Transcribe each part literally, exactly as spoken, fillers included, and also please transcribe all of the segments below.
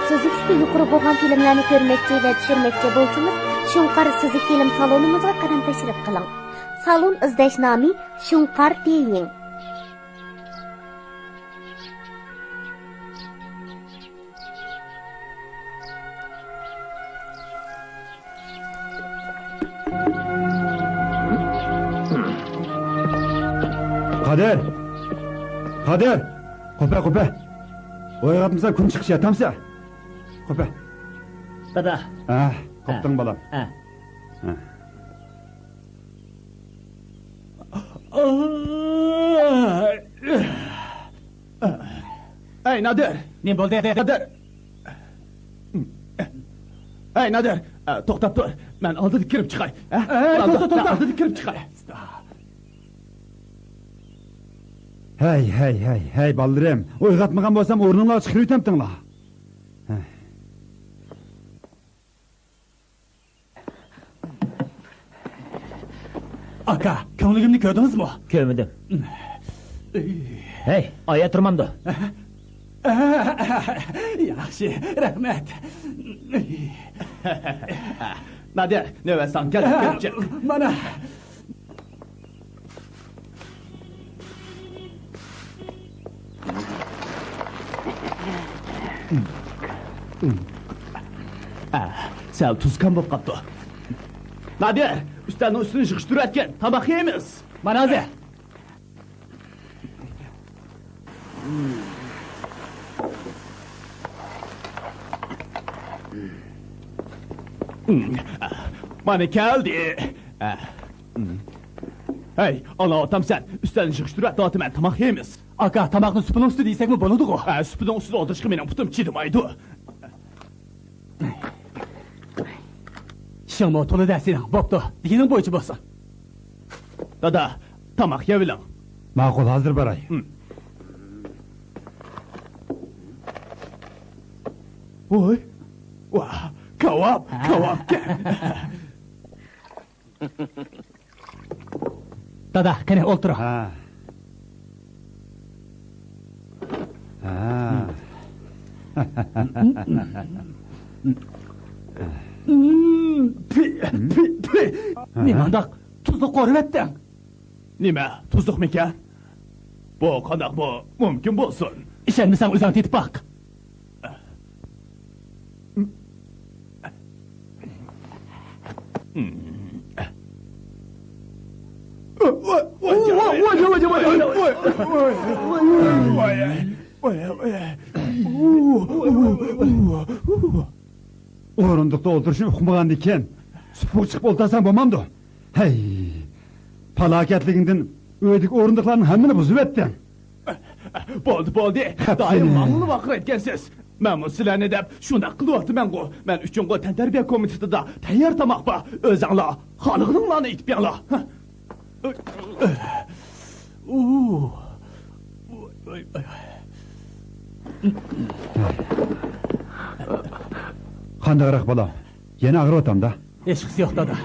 سۈزۈكلۈكى يۇقىرى بولغان فىلىملارنى كۆرمەكچى ۋە چۈشۈرمەكچى بولسىڭىز، شۇڭقار سۈزۈك فىلىم سالونىمىزغا قەدەم تەشرىپ قىلىڭ. سالون ئىزدەش نامى شۇڭقار تېيىڭ. قادىر! قادىر! قوپە، قوپە! ئويغاتمىسا كۈن چىقىش ياتامسە؟ قوپە. دادا. ھە، قوپتۇڭ بالام. ھە. ھە. ئەي نادىر! نېمە بولدى؟ نادىر! ئەي نادىر! توختاپ تۇر. مەن ئالدىدا كىرىپ چىقاي. ھە؟ توختا، توختا، توختا! ئالدىدا كىرىپ چىقاي. ھەي، ھەي، ھەي، ھەي، بالىلىرىم! ئويغاتمىغان بولسام ئورنۇڭلارغا چىقىرىۋېتەمتىڭلار. ھە. ئاكا، كۆڭلىگىمنى كۆردىڭىزمۇ؟ كۆرمىدىم. ھەي، ئايا تۇرمامدۇ؟ ياخشى، رەھمەت. نادىر، نۆۋەت ساڭا كەلدى، كىرىپ چىق. مانا. سەل تۇزكەم بولۇپ قاپتۇ. نادىر، ئۈستەلنىڭ ئۈستىنى يىغىشتۇرۇۋەتكىن، تاماق يەيمىز. مانا ھازىر. مانا كەلدى. ھەي، ئاڭلاۋاتامسەن؟ ئۈستەلنى يىغىشتۇرۇۋەت، داۋاتىمەن، تاماق يەيمىز. ئاكا، تاماقنى سۇپىنىڭ ئۈستىدە يېسەكمۇ بولىدىغۇ؟ ھە، سۇپىنىڭ ئۈستىدە ئولتۇرۇشقا مېنىڭ پۇتۇم چىدىمايدۇ. ئىشىڭمۇ تولىدە سېنىڭ. بوپتۇ، دېگىنىڭ بويىچە بولسۇن. دادا، تاماق يەۋېلىڭ. ماقۇل، ھازىر باراي. ھىم. ۋوي، ۋاھ، كاۋاپ، ھە. كاۋاپكەن. دادا، قېنى، ئولتۇرۇڭ. ھە. ھە. پى، پى، پى. ھە. نېمانداق تۇزلۇق قورۇۋەتتىڭ؟ نېمە، تۇزلۇقمىكەن؟ بۇ قانداقمۇ مۇمكىن بولسۇن؟ ئىشەنمىسەڭ، ئۆزۈڭ تېتىپ باق. ئورۇندۇقتا ئولتۇرۇشنى ئۇقمىغاندىكىن، سۇپىغا چىقىپ ئولتۇرساڭ بولمامدۇ؟ ھەي، پالاكەتلىكىڭدىن ئۆيدىكى ئورۇندۇقلارنىڭ ھەممىنى بۇزۇۋەتتىڭ. بولدى، بولدى. دائىم ماڭىلا ۋارقىرايدىكەنسىز. مەنمۇ سىلەرنى دەپ شۇنداق قىلىۋاتىمەنغۇ. مەن ئۈچۈنغۇ تەنتەربىيە كومىتېتىدا تەييار تاماق بار. ئۆزۈڭلار خالىغىنىڭلارنى ئېتىپ يەڭلار. قانداقراق بالام؟ يەنە ئاغرىۋاتامدا؟ ھېچقىسى يوق، دادا.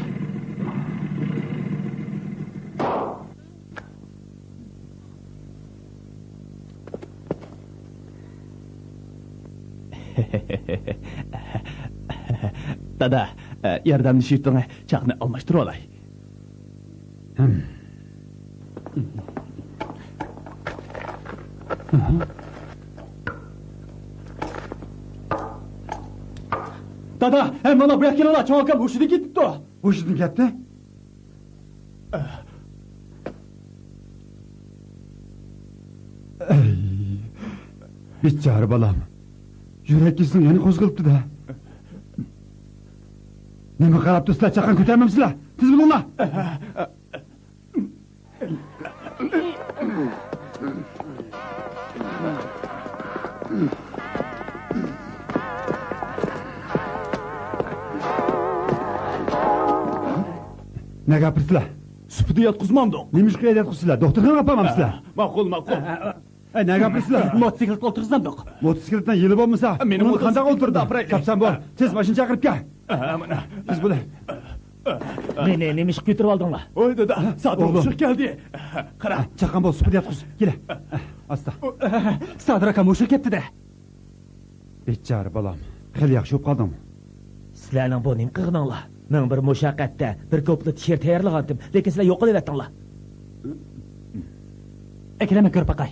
دادا، ياردەملىشىۋېتىڭ، چاقنى ئالماشتۇرۇۋالاي. دادا، ھە، مانا بۇ ياققا كېلىڭلار، چوڭ ئاكام ھوشىدىن كېتىپتۇ. ھوشىدىن كەتتى؟ ئەي، بىچارە بالام. يۈرەك كېسىلىڭ يەنە قوزغىلىپتۇ-دە. نېمە قاراپ تۇرسىلەر، چاققان كۆتەرمەمسىلەر؟ تېز بولۇڭلار! نەگە ئاپىرىسىلەر؟ سۇپىدا ياتقۇزمامدۇق. نېمىشقا ياتقۇزىسىلەر؟ دوختۇرخانىغا ئاپارمامسىلەر؟ ماقۇل، ماقۇل. ئەي، نەگە ئاپىرىسىلەر؟ موتوسىكلىتقا ئولتۇرغۇزامدۇق. موتوسىكلىتنىڭ يىلى بولمىسا، مېنى ئۇنىڭدا قانداق ئولتۇرىدۇ؟ كاپسان بول، تېز ماشىنا چاقىرىپ كەل. تېز بول. مېنى نېمە ئىشقا كۆتۈرۈۋالدىڭلار؟ ۋوي دادا، سادىر مۇشۇ كەلدى. قارا. چاققان بول، سۇپىدا ياتقۇز. كېلە. ئاستا. سادىر ئاكام مۇشۇ كەپتۇ-دە. بىچارە بالام، خېلى ياخشى بولۇپ قالدىڭمۇ؟ سىلەرنىڭ بۇ نېمە قىلغىنىڭلار؟ مەن بىر مۇشەققەتتە بىر كۇپلېت شېئىر تەييارلىغانتىم، لېكىن سىلەر يوقىلىۋەتتىڭلار. ئەكېلەمە، كۆرۈپ باقاي.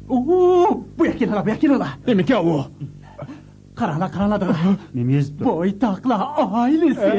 ئوو، بۇ ياققا كېلىڭلار، بۇ ياققا كېلىڭلار. نېمىكەن ئۇ؟ قاراڭلار، قاراڭلار، دادا. نېمە يېزىپتۇ؟ بويتاقلار ئائىلىسى.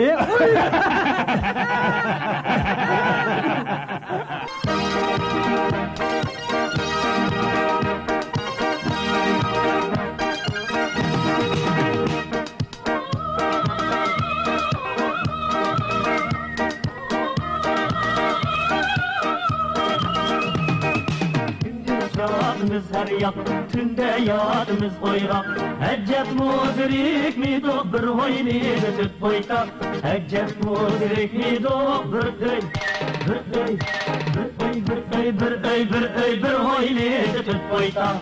كۈندۈز ياتىمىز ھەر ياق، تۈندە ياتىمىز ئويغاق. ئەجەبمۇ زېرىكمىدۇق بىر ھويلىدا تۆت بويتاق. ئەجەبمۇ زېرىكمىدۇق بىر ئۆي، بىر ئۆي، بىر ئۆي، بىر ئۆي، بىر ئۆي، بىر ئۆي، بىر ھويلىدا تۆت بويتاق.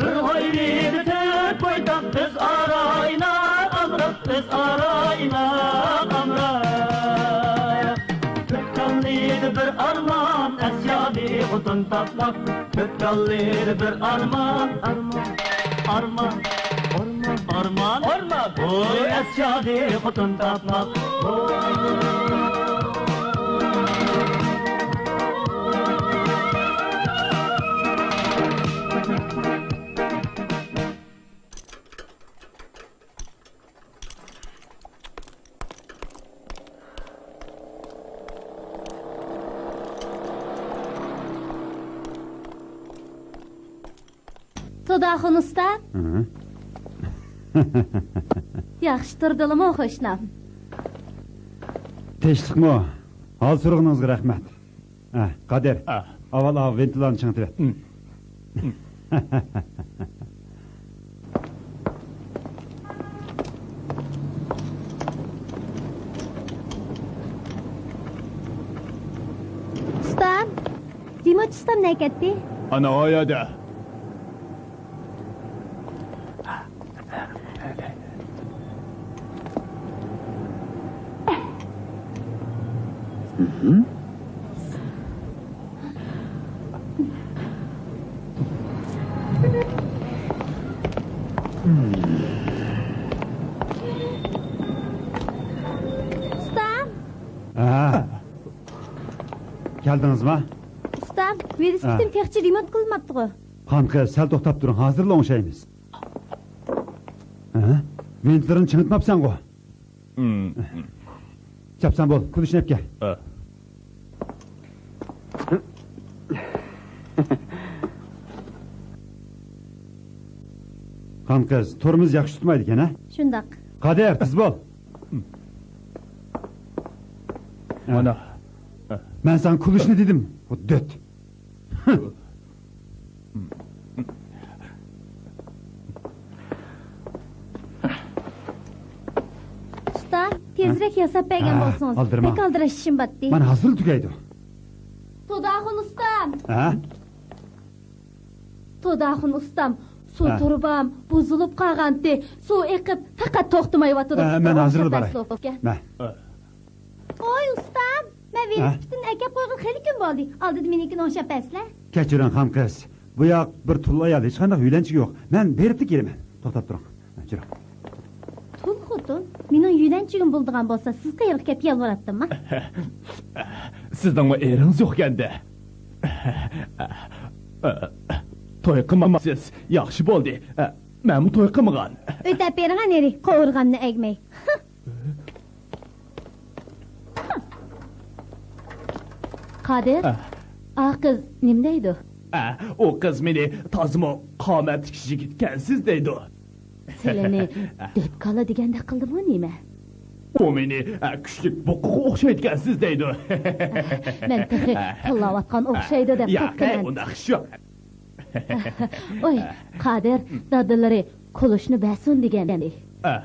بىر ھويلىدا تۆت بويتاق، ئۆزئارا ئىناق ئامراق، ئۆزئارا ئىناق ئامراق. بىر كاللىدا بىر ئارمان، ئەسيادى خوتۇن تاپماق. بىر كاللىدا بىر ئارمان، ئارمان، ئارمان، ئارمان، ئارمان، ئارمان. ۋوي، ئەسيادى خوتۇن تاپماق. ۋوي. توداخۇن ئۇستا. ھە. ياخشى تۇردىلىمۇ، قوشنام؟ تىنچلىقمۇ؟ ھال سورىغىنىڭىزغا رەھمەت. ھە، قادىر، ھە. ئاۋۋال ئاۋۇ ۋىنتىلارنى چىڭىتىۋەت. ھىم. ھىم. ئۇستام، رېمونتچى ئۇستام نەگە كەتتى؟ ئانا ئۇ يەردە. ئۇستام! ھە. كەلدىڭىزما؟ ئۇستام، ۋېلىسىپىتىم ھە. تېخىچە رېمونت قىلىنماپتىغۇ؟ قانقى، سەل توختاپ تۇرۇڭ، ھازىرلا ئوڭشايمىز. ھە؟ ۋىنتلىرىنى چىڭىتماپسەنغۇ؟ چاپسان بول، كۈلۈشنى ئەپ كەل. قان قىز، تورمۇز ياخشى تۇتمايدىكەن، ھە؟ شۇنداق. قادىر، تېز بول. مانا. مەن ساڭا كۈلۈشنى دېدىم، خۇددى دۆت. ئۇستا، تېزرەك ياساپ بەرگەن ھە، بولسىڭىز. ئالدىرىما. بەك ئالدىراش ئىشىم باتتى. مانا ھازىرلا تۈگەيدۇ. توداخۇن ئۇستام. ھە؟ توداخۇن ئۇستام، سۇ ھە. تۇرۇبام بۇزۇلۇپ قالغانتى. سۇ ئېقىپ، پەقەت توختىمايۋاتىدۇ. ھە، مەن ھازىرلا باراي. مە. ۋوي، ئۇستام، مەن ھە؟ ۋېلىسىپىتىمنى ئەكەپ قويغىلى خېلى كۈن بولدى. ئالدىدا مېنىڭكىنى ئوڭشاپ بەرسىلە. كەچۈرۈڭ، خان قىز. بۇ ياق بىر تۇل ئايال، ھېچقانداق يۆلەنچۈكى يوق. مەن بېرىپلا كېلىمەن. توختاپ تۇرۇڭ. ھە، يۈرۈڭ. تۇل خوتۇن؟ مېنىڭ يۆلەنچۈكۈم بولىدىغان بولسا، سىز قېيىرغا كەپ يالۋۇراتتىمما؟ سىزنىڭمۇ ئېرىڭىز يوقكەندە. توي قىلمامسىز؟ ياخشى بولدى. مەنمۇ توي قىلمىغان. ئۆتەپ بېرىڭە نېرى، قوۋۇرغامنى ئەگمەي. قادىر، ھە. ئا قىز نېمە دەيدۇ؟ ئە، ئۇ قىز مېنى تازىمۇ قامەتلىك يىگىتكەنسىز دەيدۇ. سىلىنى دۆتكالا دېگەندەك قىلدىمۇ نېمە؟ ئۇ مېنى، ئە، كۈچلۈك بۇقىغا ئوخشايدىكەنسىز دەيدۇ. مەن تېخى تىللاۋاتقان ئوخشايدۇ دەپ ياق، قاپتىمەن. ئۇنداق ئىش يوق. ئوي، قادىر، دادىلىرى قولۇچنى بەرسۇن دېگەن. ئە.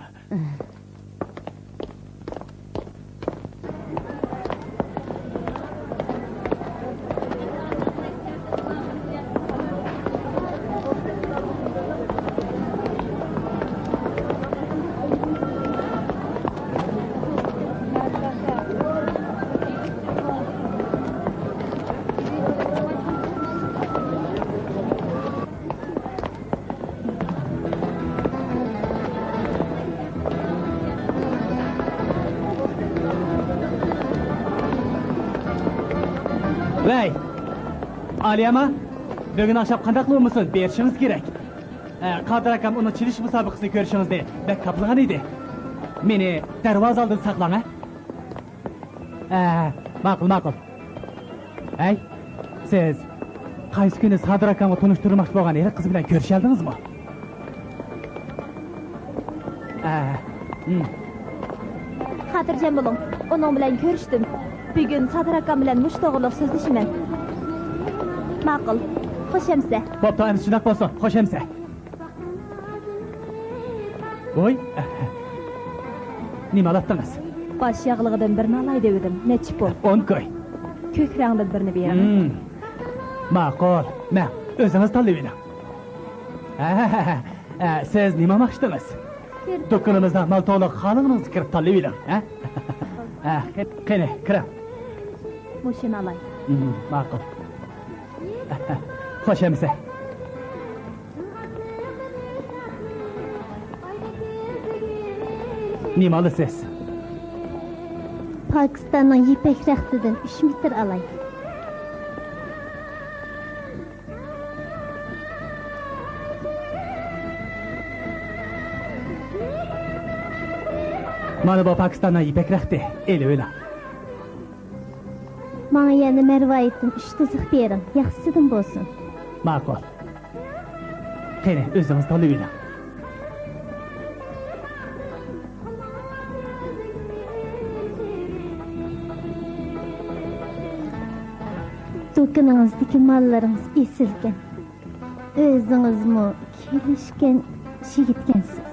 ۋەي، ئالىيەما، بۈگۈن ئاخشام قانداقلا بولمىسۇن، بېرىشىڭىز كېرەك. ئە، قادىر ئاكام ئۇنىڭ چېلىش مۇسابىقىسىنى كۆرۈشىڭىزنى بەك خاپىلىغان ئىدى. مېنى دەرۋازا ئالدىدا ساقلاڭ، ھە؟ ئە، ماقۇل، ماقۇل. ھەي، سىز قايسى كۈنى سادىر ئاكامغا تونۇشتۇرماقچى بولغان ھېلىقى قىز بىلەن كۆرۈشەلدىڭىزمۇ؟ ئە، ھىم. خاتىرجەم بولۇڭ، ئۇنىڭ بىلەن كۆرۈشتۈم. بۈگۈن سادىر ئاكام بىلەن مۇشۇ توغرىلىق سۆزلىشىمەن. ماقۇل، خوش ئەمىسە. بوپتۇ، ئەمىسە شۇنداق بولسۇن، خوش ئەمىسە. ۋوي، نېمە ئالاتتىڭىز؟ باش ياغلىقىدىن بىرنى ئالاي دېۋىدىم، نەچچە پۇل؟ ئون كوي. كۆك رەڭدىن بىرنى بېرىڭ. ھىم. ماقۇل، مەن، ئۆزىڭىز تاللىۋېلىڭ. ھە، ھە، ھە، ھە، سىز نېمە ئالماقچىدىڭىز؟ دۇكىنىمىزدا مال تولۇق، خالىغىنىڭىزنى كىرىپ تاللىۋېلىڭ، ھە؟ ھە، قېنى، قېنى، كىرىڭ. مۇشۇنى ئالاي. ھىم، ماقۇل. خوش ئەمىسە. نېمە ئالىسىز؟ پاكىستاننىڭ يىپەك رەختىدىن ئۈچ مېتىر ئالاي. مانا بۇ پاكىستاننىڭ يىپەك رەختى، ئېلىۋېلىڭ. ماڭا يەنە مەرۋايىتتىن ئۈچ تىزىق بېرىڭ، ياخشىسىدىن بولسۇن. ماقۇل. قېنى، ئۆزىڭىز تاللىۋېلىڭ. دۇكىنىڭىزدىكى ماللىرىڭىز ئېسىلكەن. ئۆزىڭىزمۇ كېلىشكەن يىگىتكەنسىز.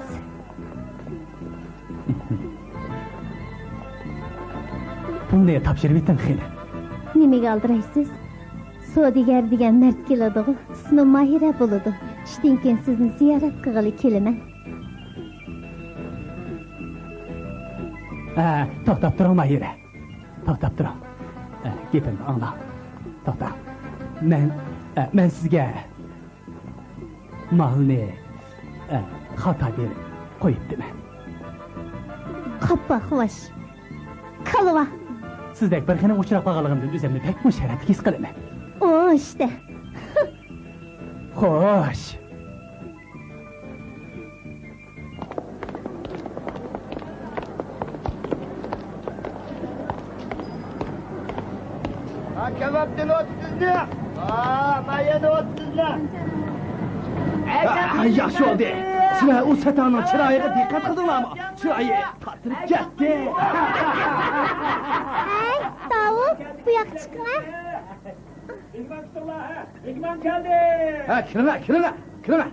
پۇلنى تاپشۇرۇۋېتىڭ خېنىم. نېمىگە ئالدىرايسىز؟ سودىگەر دېگەن مەرد كېلىدىغۇ، ئىسمى ماھىرە بولىدۇ. چۈشتىن كېيىن سىزنى زىيارەت قىلغىلى كېلىمەن. ھە، توختاپ تۇرۇڭ ماھىرە. توختاپ تۇرۇڭ. ئە، گېپىمنى ئاڭلاڭ. توختاڭ. مەن، ئە، مەن سىزگە مالنى، ئە، خاتا بېرىپ قويۇپتىمەن. قاپاقۋاش. كالۋا. سىزدەك بىر خېنىمغا ئۇچراپ قالغانلىقىمدىن ئۆزۈمنى بەكمۇ شەرەپلىك ھېس قىلىمەن. ئوشتە. خوش. ھا، كەۋاپتىن ئوتتۇزنى. ھا، ما يەنە ئوتتۇزنى. ھا، ياخشى بولدى. سىلەر ئۇ سەتەڭنىڭ چىرايىغا دىققەت قىلدىڭلارمۇ؟ چىرايى تارتىنىپ كەتتى. ھەي، داۋۇت، بۇ ياققا چىقىڭە. مېھمان كەلدى. ھە، كىرىڭە، كىرىڭە، كىرىڭە.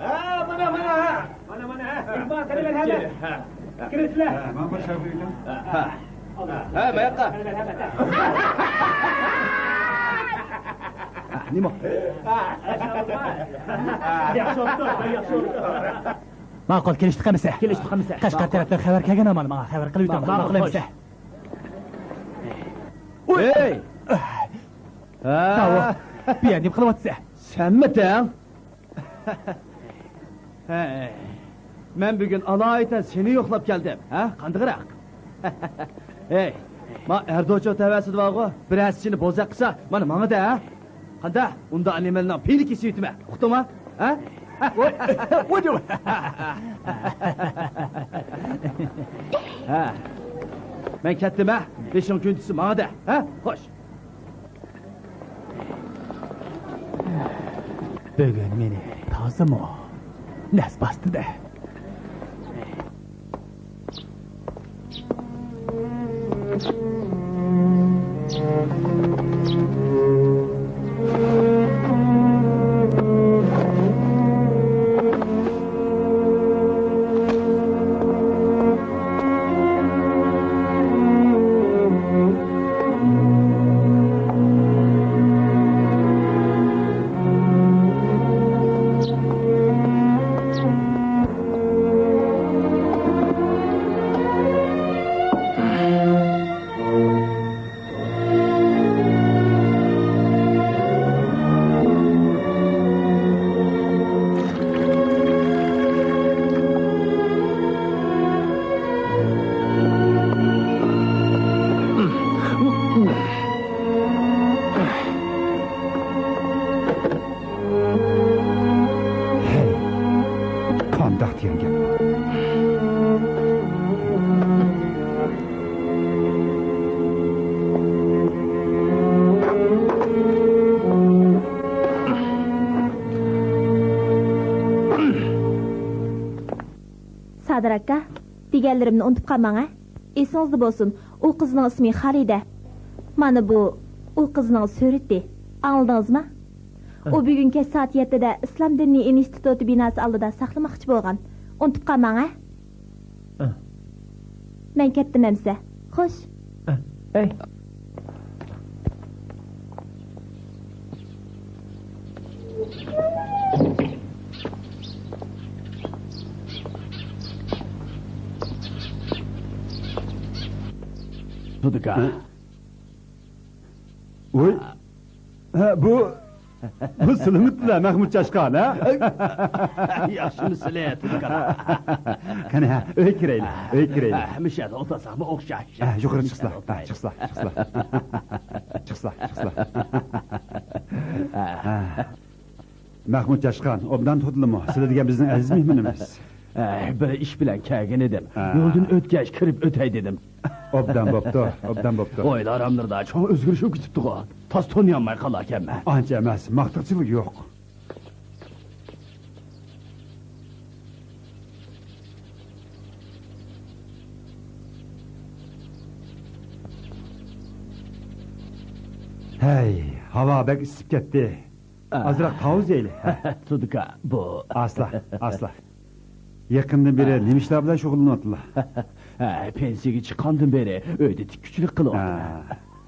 ھە، مانا، مانا، ھە. مانا، مانا، ھە. مېھمان، قېنى، مەرھەمەت. ھە، ھە. كىرىڭلار. ھە، مانا بۇ شاپىركەن. ھە. ھە، ماياققا. قېنى، مەرھەمەت. ھە، نېمە؟ ھە، ياخشى بوپتۇ، ياخشى بوپتۇ. ماقۇل، كېلىشتۇق ئەمىسە. كېلىشتۇق ئەمىسە. قەشقەر تەرەپتىن خەۋەر كەلگەن ئامال ماڭا خەۋەر قىلىۋېتىڭ. ماقۇل، ماقۇل، ماقۇل خوش. ئەمىسە. ھەي! داۋۇ، بۇ يەردە نېمە قىلىۋاتىسەن؟ سەنمىتىڭ؟ ھەي، مەن بۈگۈن ئالايىتەن سېنى يوقلاپ كەلدىم، ھە؟ قاندىقراق؟ ھەي، ما ئەردوچۇ تەۋەسىدە بارغۇ، بىرەر چىنە بوزەك قىلسا، مانا ماڭىدە، ھە؟ قانداق؟ ئۇنداق نېمىلىنىڭ پېيىنى كېسىۋېتىمەن، ئۇقتۇڭما؟ ھە؟ ۋاي، ۋاي، ۋاي. ھە. مەن كەتتىم، ھە؟ بېشىڭ كۈن چۈشسە ماڭىدە، ھە؟ خوش. بۈگۈن مېنى تازىمۇ نەس باستىدە. سادىر ئاكا، دېگەنلىرىمنى ئۇنتۇپ قالماڭ ھە. ئېسىڭىزدە بولسۇن، ئۇ قىزنىڭ ئىسمى خالىدە. مانا بۇ ئۇ قىزنىڭ سۈرىتى. ئاڭلىدىڭىزمۇ؟ ئۇ بۈگۈن كەچ سائەت يەتتىدە ئىسلام دىنىي ئىنستىتۇتى بىناسى ئالدىدا ساقلىماقچى بولغان. ئۇنتۇپ قالماڭ ھە. مەن كەتتىم ئەمسە. خوش. ئەي. تۇدۇكا. ھە؟ ۋوي. ھە، بۇ، بۇ سىلىمىتلا مەخمۇت چاشقان، ھە؟ ياخشىمۇ سىلى، تۇدۇكا؟ قېنى، ھە، ئۆيگە كىرەيلى، ئۆيگە كىرەيلى. ھە، مۇشۇ يەردە ئولتۇرساقمۇ ئوخشاش. ھە، يۇقىرى چىقسىلا، ھە، چىقسىلا، چىقسىلا. چىقسىلا، چىقسىلا. ھە. مەخمۇت چاشقان، ئوبدان تۇتۇلىمۇ؟ سىلە دېگەن بىزنىڭ ئەزىز مېھمىنىمىز. ئەي، بىر ئىش بىلەن كەلگەن ئىدىم. ھە. يولدىن ئۆتكەچ كىرىپ ئۆتەي دېدىم. ئوبدان بوپتۇ، ئوبدان بوپتۇ. ھويلا ئاراملىرىدا چوڭ ئۆزگىرىش بولۇپ كېتىپتىغۇ. تاس تونۇيالماي قالاركەنمەن. ئانچە ئەمەس، ماختىقچىلىق يوق. ھەي، ھاۋا بەك ئىسسىپ كەتتى. ئازراق تاۋۇز يەيلى. تۇدۇكا، بۇ. ئاسلا، ئاسلا. يېقىندىن بېرى نېمە ئىشلار بىلەن شۇغۇللىنىۋاتىلا؟ ھە، پېنسىيەگە چىققاندىن بېرى ئۆيدە تىككۈچىلىك قىلىۋاتىمەن.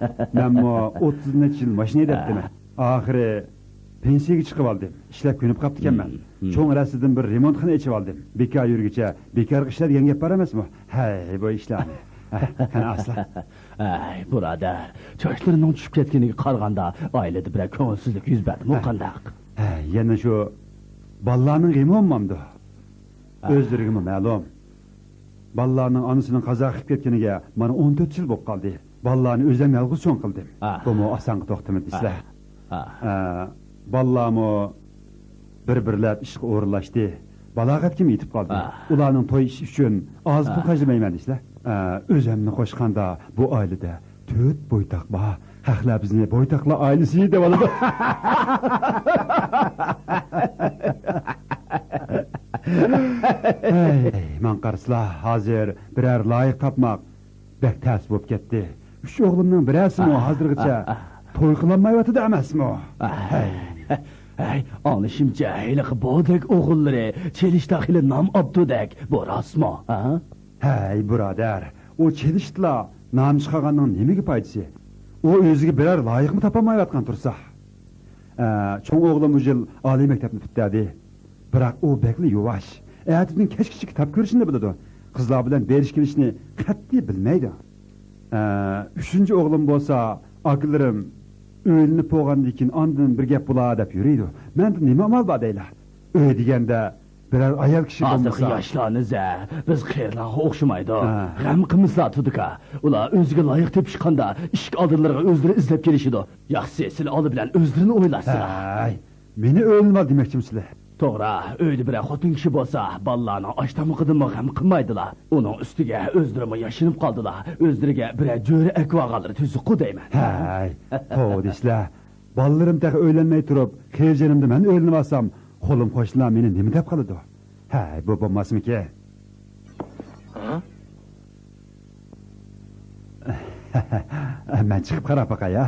ھە. مەنمۇ ئوتتۇز نەچچە يىل ماشىنا ھەيدەپتىمەن. ئاخىرى پېنسىيەگە چىقىۋالدىم. ئىشلەپ كۆنۈپ قاپتىكەنمەن. مم، مم. چوڭ رەستىدىن بىر رېمونتخانا ئېچىۋالدىم. بىكار يۈرگۈچە بىكارغا ئىشلە دېگەن گەپ بار ئەمەسمۇ؟ ھەي، بۇ ئىشلارنى. ھە، قېنى ئاسلا. ئەي، بۇرادەر، چاچلىرىنىڭ چۈشۈپ كەتكىنىگە قارىغاندا، ئائىلىدە بىرەر كۆڭۈلسىزلىك يۈز بەردىمۇ ھە. قانداق؟ ھە، يەنە شۇ بالىلارنىڭ غېمى بولمامدۇ؟ ھە. ئۆزلىرىگىمۇ مەلۇم. بالىلارنىڭ ئانىسىنىڭ قازا قىلىپ كەتكىنىگە مانا ئون تۆت يىل بولۇپ قالدى. بالىلارنى ئۆزۈم يالغۇز چوڭ قىلدىم. ھە. بۇمۇ ئاسانغا توختىمىدى دېسىلە. ھە. ھە. ئە، بالىلارمۇ بىر-بىرلەپ ئىشقا ئورۇنلاشتى. بالاغەتكىمۇ يېتىپ قالدى. ئا. ئۇلارنىڭ توي ئىشى ئۈچۈن ئاز پۇل ئا. خەجلىمەيمەن دېسىلە. ئە، ئۆزۈمنى قوشقاندا بۇ ئائىلىدە تۆت بويتاق بار. خەقلەر بىزنى بويتاقلار ئائىلىسى دەۋالىدۇ. ھەي، ماڭا قارىسىلا، ھازىر بىرەر لايىق تاپماق بەك تەس بولۇپ كەتتى. ئۈچ ئوغلۇمنىڭ بىرەرسىمۇ ھازىرغىچە توي قىلالمايۋاتىدۇ ئەمەسمۇ؟ ھەي. ھەي، ئاڭلىشىمچە، ھېلىقى بودەك ئوغۇللىرى چېلىشتا خېلى نام ئاپتۇدەك، بۇ راستمۇ؟ ھە؟ ھەي، بۇرادەر، ئۇ چېلىشتىلا نام چىقارغاننىڭ نېمىگە پايدىسى؟ ئۇ ئۆزىگە بىرەر لايىقمۇ تاپالمايۋاتقان تۇرسا. ئە، چوڭ ئوغلۇم بۇ يىل ئالىي مەكتەپنى پۈتتۈردى. بىراق ئۇ بەكلا يۇۋاش. ئەتىدىن كەچكىچە كىتاب كۆرۈشنىلا بىلىدۇ. قىزلار بىلەن بېرىش كېلىشنى قەتئىي بىلمەيدۇ. ئە، ئۈچىنچى ئوغلۇم بولسا، ئاكىلىرىم ئۆيلىنىپ بولغاندىن كېيىن ئاندىن بىر گەپ بولا دەپ يۈرىدۇ. مەندە نېمە ئامال بار دەيلا؟ ئۆي دېگەندە بىرەر ئايال كىشى ھازىرقى بولمىسا. ياشلارنى زە، بىز قېرىلارغا ئوخشىمايدۇ. ھە. غەم قىلمىسىلا تۇدۇكا. ئۇلار ئۆزىگە لايىق تېپىشقاندا ئىشىك ئالدىلىرىغا ئۆزلىرى ئىزدەپ كېلىشىدۇ. ياخشىسى، سىلە ئالدى بىلەن ئۆزلىرىنى ئويلاشسىلا. ھەي، مېنى ئۆيلىنىۋال دېمەكچىمۇسىلە؟ توغرا، ئۆيدە بىرەر خوتۇن كىشى بولسا، بالىلارنىڭ ئاش-تامىقىدىنمۇ غەم قىلمايدىلا. ئۇنىڭ ئۈستىگە ئۆزلىرىمۇ ياشىنىپ قالدىلا. ئۆزلىرىگە بىرەر جۆرە ئەكىۋالغانلىرى تۈزۈكقۇ دەيمەن. ھەي، توۋا دېسىلە. بالىلىرىم تېخى ئۆيلەنمەي تۇرۇپ، خىرجىنىمدا مەن ئۆيلىنىۋالسام، قولۇم-قوشنىلار مېنى نېمە دەپ قالىدۇ؟ ھەي، بۇ بولماسمىكىن؟ ھە؟ مەن چىقىپ قاراپ باقاي، ھە؟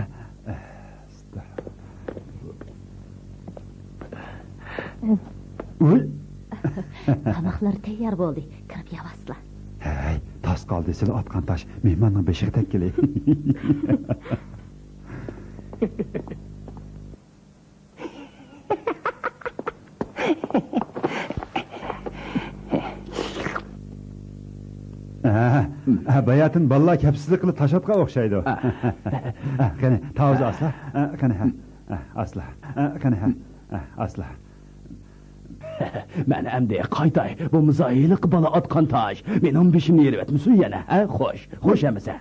ئۇي! تاماقلار تەييار بولدى. كىرىپ يەۋالسىلا. ھەي، تاس قالدى، سىلى ئاتقان تاش مېھماننىڭ بېشىغا تەگكىلى. ھە، ھە، باياتىن بالىلار كەپسىزلىك قىلىپ تاشاتقان ئوخشايدۇ. ھە، قېنى، تاۋۇز ئاسلا. ھە، قېنى، ھە، ھە، ئاسلا. ھە، قېنى، ھە، ھە، ئاسلا. مەن ئەمدى قايتاي، بولمىسا ھېلىقى بالا ئاتقان تاش مېنىڭ بېشىمنى يېرىۋەتمىسۇن يەنە، ھە؟ خوش، خوش ئەمىسە.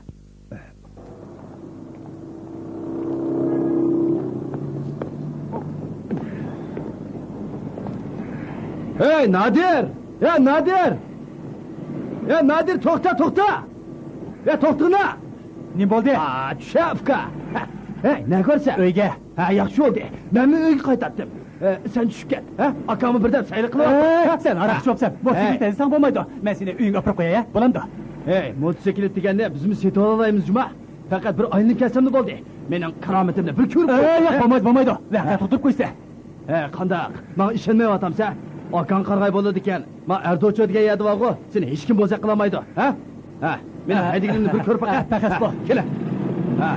ھەي، نادىر! ھە، نادىر! ھە، نادىر، توختا، توختا! ھە، توختىغىنا! نېمە بولدى؟ ئا، چۈشە، ئۇكا! ھەي، نەگە بارىسەن؟ ئۆيگە. ھە، ياخشى بولدى. مەنمۇ ئۆيگە قايتاتتىم. ئە، سەن چۈشۈپ كەت، ھە؟ ئاكاڭمۇ بىردەم سەيلە قىلىۋاتىدۇ، ھە؟ سەن ھاراق ئىچىۋاپسەن. موتوسىكلىت ھەيدىسەڭ بولمايدۇ. مەن سېنى ئۆيۈڭگە ئاپىرىپ قوياي، ھە؟ بولامدۇ؟ ھەي، موتوسىكلىت دېگەننى بىزمۇ سېتىۋالالايمىز جۇما. پەقەت بىر ئايلىنىپ كەلسەملا بولدى. مېنىڭ كارامىتىمنى بىر كۆرۈپ قوي. ياق، بولمايدۇ، بولمايدۇ. ۋەقە توختىتىپ قويسا. ھە، قانداق؟ ماڭا ئىشەنمەيۋاتامسەن؟ ئاكاڭ قارىغاي بولىدىكەن. ما ئەردوچو دېگەن يەردە بارغۇ، سېنى ھېچكىم بوزەك قىلالمايدۇ، ھە؟ ھە، مېنىڭ ھەيدىگىنىمنى بىر كۆرۈپ باقە. ھە، پەخەس بۇ. كېلە. ھە،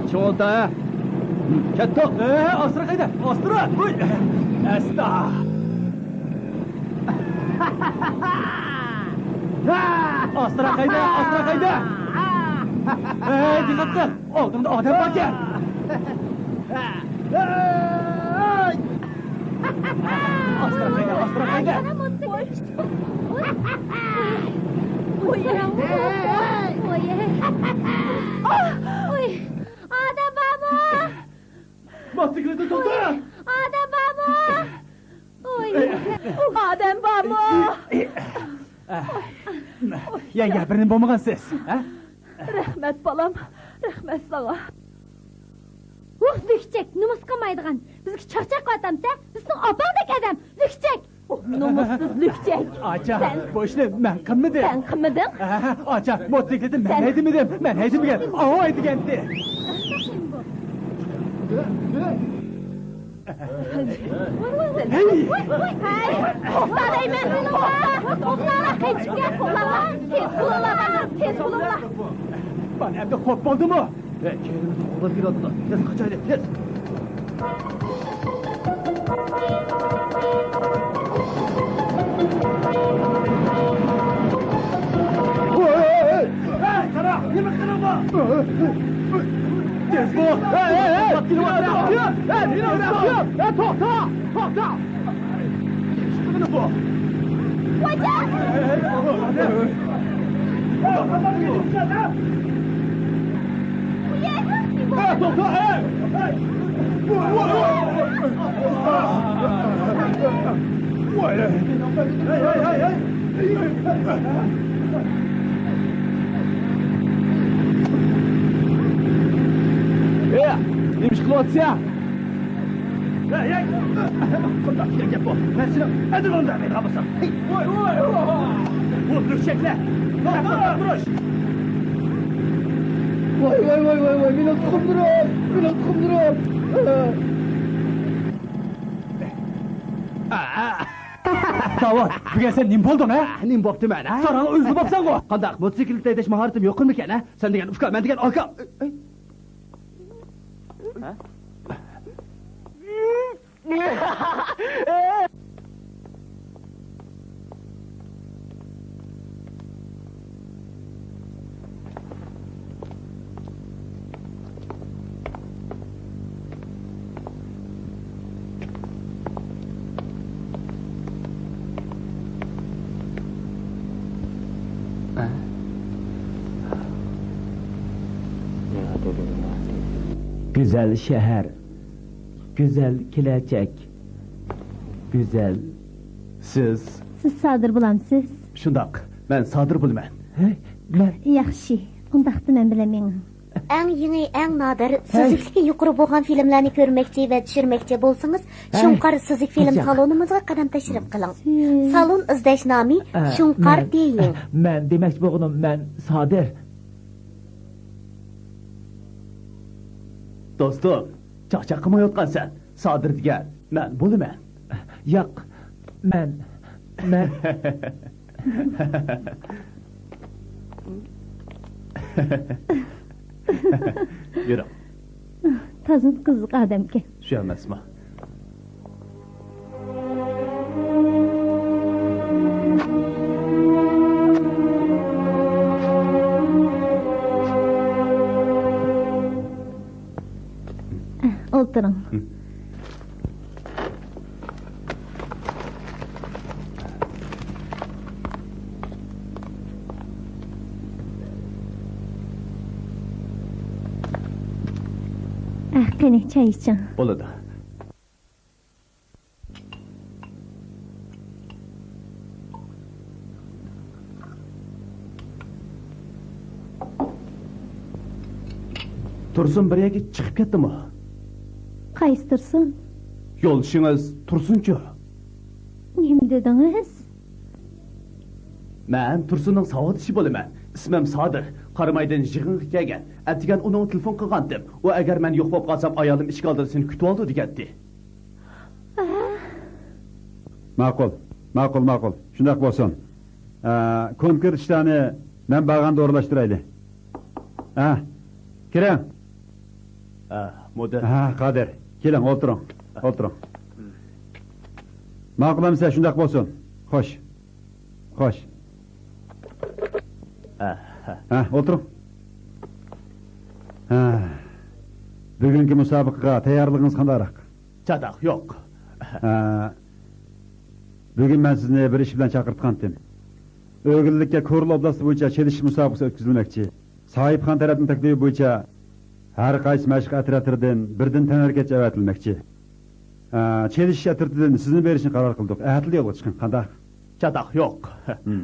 چىڭ ئولتۇر، ھە. كەتتۇق. ئاستىراق ھەيدە، ئاستىراق. ۋوي. ئاستا. ئاستىراق ھەيدە، ئاستىراق ھەيدە. ھەي، دىققەت قىل. ئالدىڭدا ئادەم باركەن. ئاستىراق ھەيدە، ئاستىراق ھەيدە. ئادەم بارمۇ؟ موتوسىكلىتنى توختات! ئادەم بارمۇ؟ ئادەم بارمۇ؟ يا، يا، بىرنېمە بولمىغانسىز، ھە؟ رەھمەت، بالام. رەھمەت ساڭا. ۋۇھ، لۈكچەك، نومۇس قىلمايدىغان. بىزگە چاقچاق قىلىۋاتامسەن؟ بىز سېنىڭ ئاپاڭدەك ئادەم، لۈكچەك. نومۇسسىز لۈكچەك. ئاچا، سەن بۇ ئىشنى مەن قىلمىدىم. سەن قىلمىدىڭ؟ ھە، ئاچا، موتوسىكلىتنى مەن ھەيدىمىدىم. مەن ھەيدىمىگەن. ئاۋۇ ھەيدىگەنتى. ھەي! توختا دەيمەن، توختا! توختا، قېچىپ كەت، توختا! تېز بولۇڭلار، تېز بولۇڭلار! مانا ئەمدى خوپ بولدىمۇ؟ ھەي، كەينىمىزدىن قوغلاپ كېلىۋاتىدۇ. تېز قاچايلى، تېز! ھەي، قارا، نېمە قىلىدۇ؟ تېز بول! ھەي، ھەي، ھەي! ھەي، توختا! توختا! توختا! ئە، نېمە ئىش قىلىۋاتىسەن؟ ھەي، ھەي! قانداق دېگەن گەپ بۇ؟ مەن سېنىڭ ئەدىلىڭنى بەرمەيدىغان بولسام. ھەي! ۋاي، ۋاي، ۋاي! بۇ لۈكچەكلەر! توختاپ تۇرۇش! ۋاي، ۋاي، ۋاي، ۋاي، ۋاي! مېنىڭ تۇخۇملىرىم! مېنىڭ تۇخۇملىرىم! داۋۇت، بۈگۈن سەن نېمە بولدۇڭ، ھە؟ نېمە بوپتىمەن، ھە؟ ساراڭ ئۆزى بوپسەنغۇ! قانداق، موتوسىكلىت ھەيدەش ماھارىتىم يوقمىكەن، ھە؟ سەن دېگەن ئۇكا، مەن دېگەن ئاكا. گۈزەل شەھەر، گۈزەل كېلەچەك، گۈزەل. سىز؟ سىز سادىر بولامسىز؟ شۇنداق، مەن سادىر بولىمەن. ھە؟ مەن؟ ياخشى، ئۇنداقتا مەن بىلەن مېڭىڭ. ئەڭ يېڭى، ئەڭ نادىر، سۈزۈكلۈكى يۇقىرى بولغان فىلىملەرنى كۆرمەكچى ۋە چۈشۈرمەكچى بولسىڭىز، شۇڭقار سۈزۈك فىلىم سالونىمىزغا قەدەم تەشرىپ قىلىڭ. سالون ئىزدەش نامى شۇڭقار دېيىڭ. مەن دېمەكچى بولغىنىم، مەن سادىر. دوستۇم، چاقچاق قىلمايۋاتقانسەن. سادىر دېگەن مەن بولىمەن. ياق، مەن، مەن. يۈرۈڭ. تازا قىزىق ئادەمكەن. شۇ ئەمەسمۇ؟ ئولتۇرۇڭ. ئەھ، قېنى، چاي ئىچىڭ. بولىدۇ. تۇرسۇن بىر يەرگە چىقىپ كەتتىمۇ؟ قايسى تۇرسۇن؟ يولدىشىڭىز تۇرسۇنچۇ؟ نېمە دېدىڭىز؟ مەن تۇرسۇننىڭ ساۋاقدىشى بولىمەن. ئىسمىم سادىر. قارامايدىن يىغىنغا كەلگەن. ئەتىگەن ئۇنىڭغا تېلېفون قىلغانتىم. ئۇ ئەگەر مەن يوق بولۇپ قالسام، ئايالىم ئىشىك ئالدىدا سېنى كۈتۈۋالىدۇ دېگەنتى. ماقۇل، ماقۇل، ماقۇل. شۇنداق بولسۇن. ئە، كونكرېت ئىشلارنى مەن بارغاندا ئورۇنلاشتۇرايلى. ھە، كىرىڭ. ھە، مۇدىر. ھە، قادىر، كېلىڭ، ئولتۇرۇڭ، ئولتۇرۇڭ. ماقۇل ئەمىسە، شۇنداق بولسۇن. خوش، خوش. ھە، ھە. ھە، ئولتۇرۇڭ. ھە، بۈگۈنكى مۇسابىقىگە تەييارلىقىڭىز قانداقراق؟ چاتاق يوق. ھە، بۈگۈن مەن سىزنى بىر ئىش بىلەن چاقىرتقانتىم. ئۆگۈنلۈككە كورلا ئوبلاستى بويىچە چېلىشىش مۇسابىقىسى ئۆتكۈزۈلمەكچى. ساھىبخان تەرەپنىڭ تەكلىپى بويىچە ھەر قايسى مەشىق ئەترەتلىرىدىن بىردىن تەنھەرىكەتچى ئەۋەتىلمەكچى. ئە، چېلىشىش ئەترىتىدىن سىزنى بېرىشنى قارار قىلدۇق. ئەتىلا يولغا چىقىڭ، قانداق؟ چاتاق يوق. ھىم.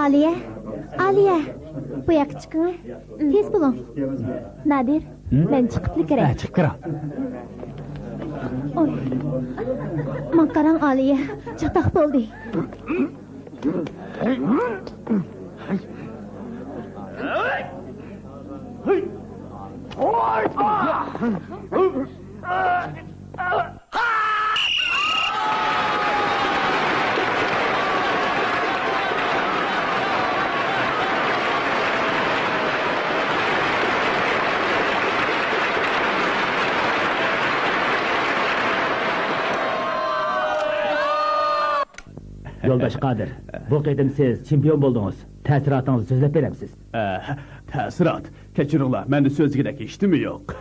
ئالىيە، ئالىيە، بۇ ياققا چىقىڭە. تېز بولۇڭ. نادىر، مەن چىقىپلا كىرەي. ھە، چىقىپ كىرىڭ. ئوي. ماڭا قاراڭ، ئالىيە. چاتاق بولدى. يولداش قادىر، بۇ قېتىم سىز چېمپىيون بولدىڭىز. تەسىراتىڭىزنى سۆزلەپ بېرەمسىز؟ ئە، تەسىرات؟ كەچۈرۈڭلار، مەندە سۆزلىگۈدەك ھېچنېمە يوق.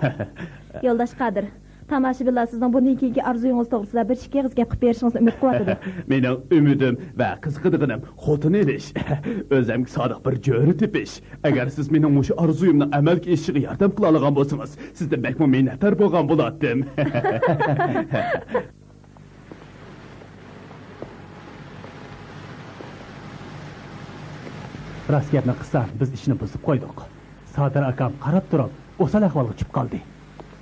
يولداش قادىر، تاماشىبىنلار سىزنىڭ بۇندىن كېيىنكى ئارزۇيىڭىز توغرىسىدا بىر ئىككى ئېغىز گەپ قىلىپ بېرىشىڭىزنى ئۈمىد قىلىۋاتىدۇ. مېنىڭ ئۈمىدىم ۋە قىزىقىدىغىنىم خوتۇن ئېلىش. ئۆزۈمگە سادىق بىر جۆرە تېپىش. ئەگەر سىز مېنىڭ مۇشۇ ئارزۇيۇمنىڭ ئەمەلگە ئېشىشىغا ياردەم قىلالىغان بولسىڭىز، سىزدىن بەكمۇ مىننەتدار بولغان بولاتتىم. راست گەپنى قىلسام، بىز ئىشنى بۇزۇپ قويدۇق. سادىر ئاكام قاراپ تۇرۇپ، ئوسال ئەھۋالغا چۈشۈپ قالدى.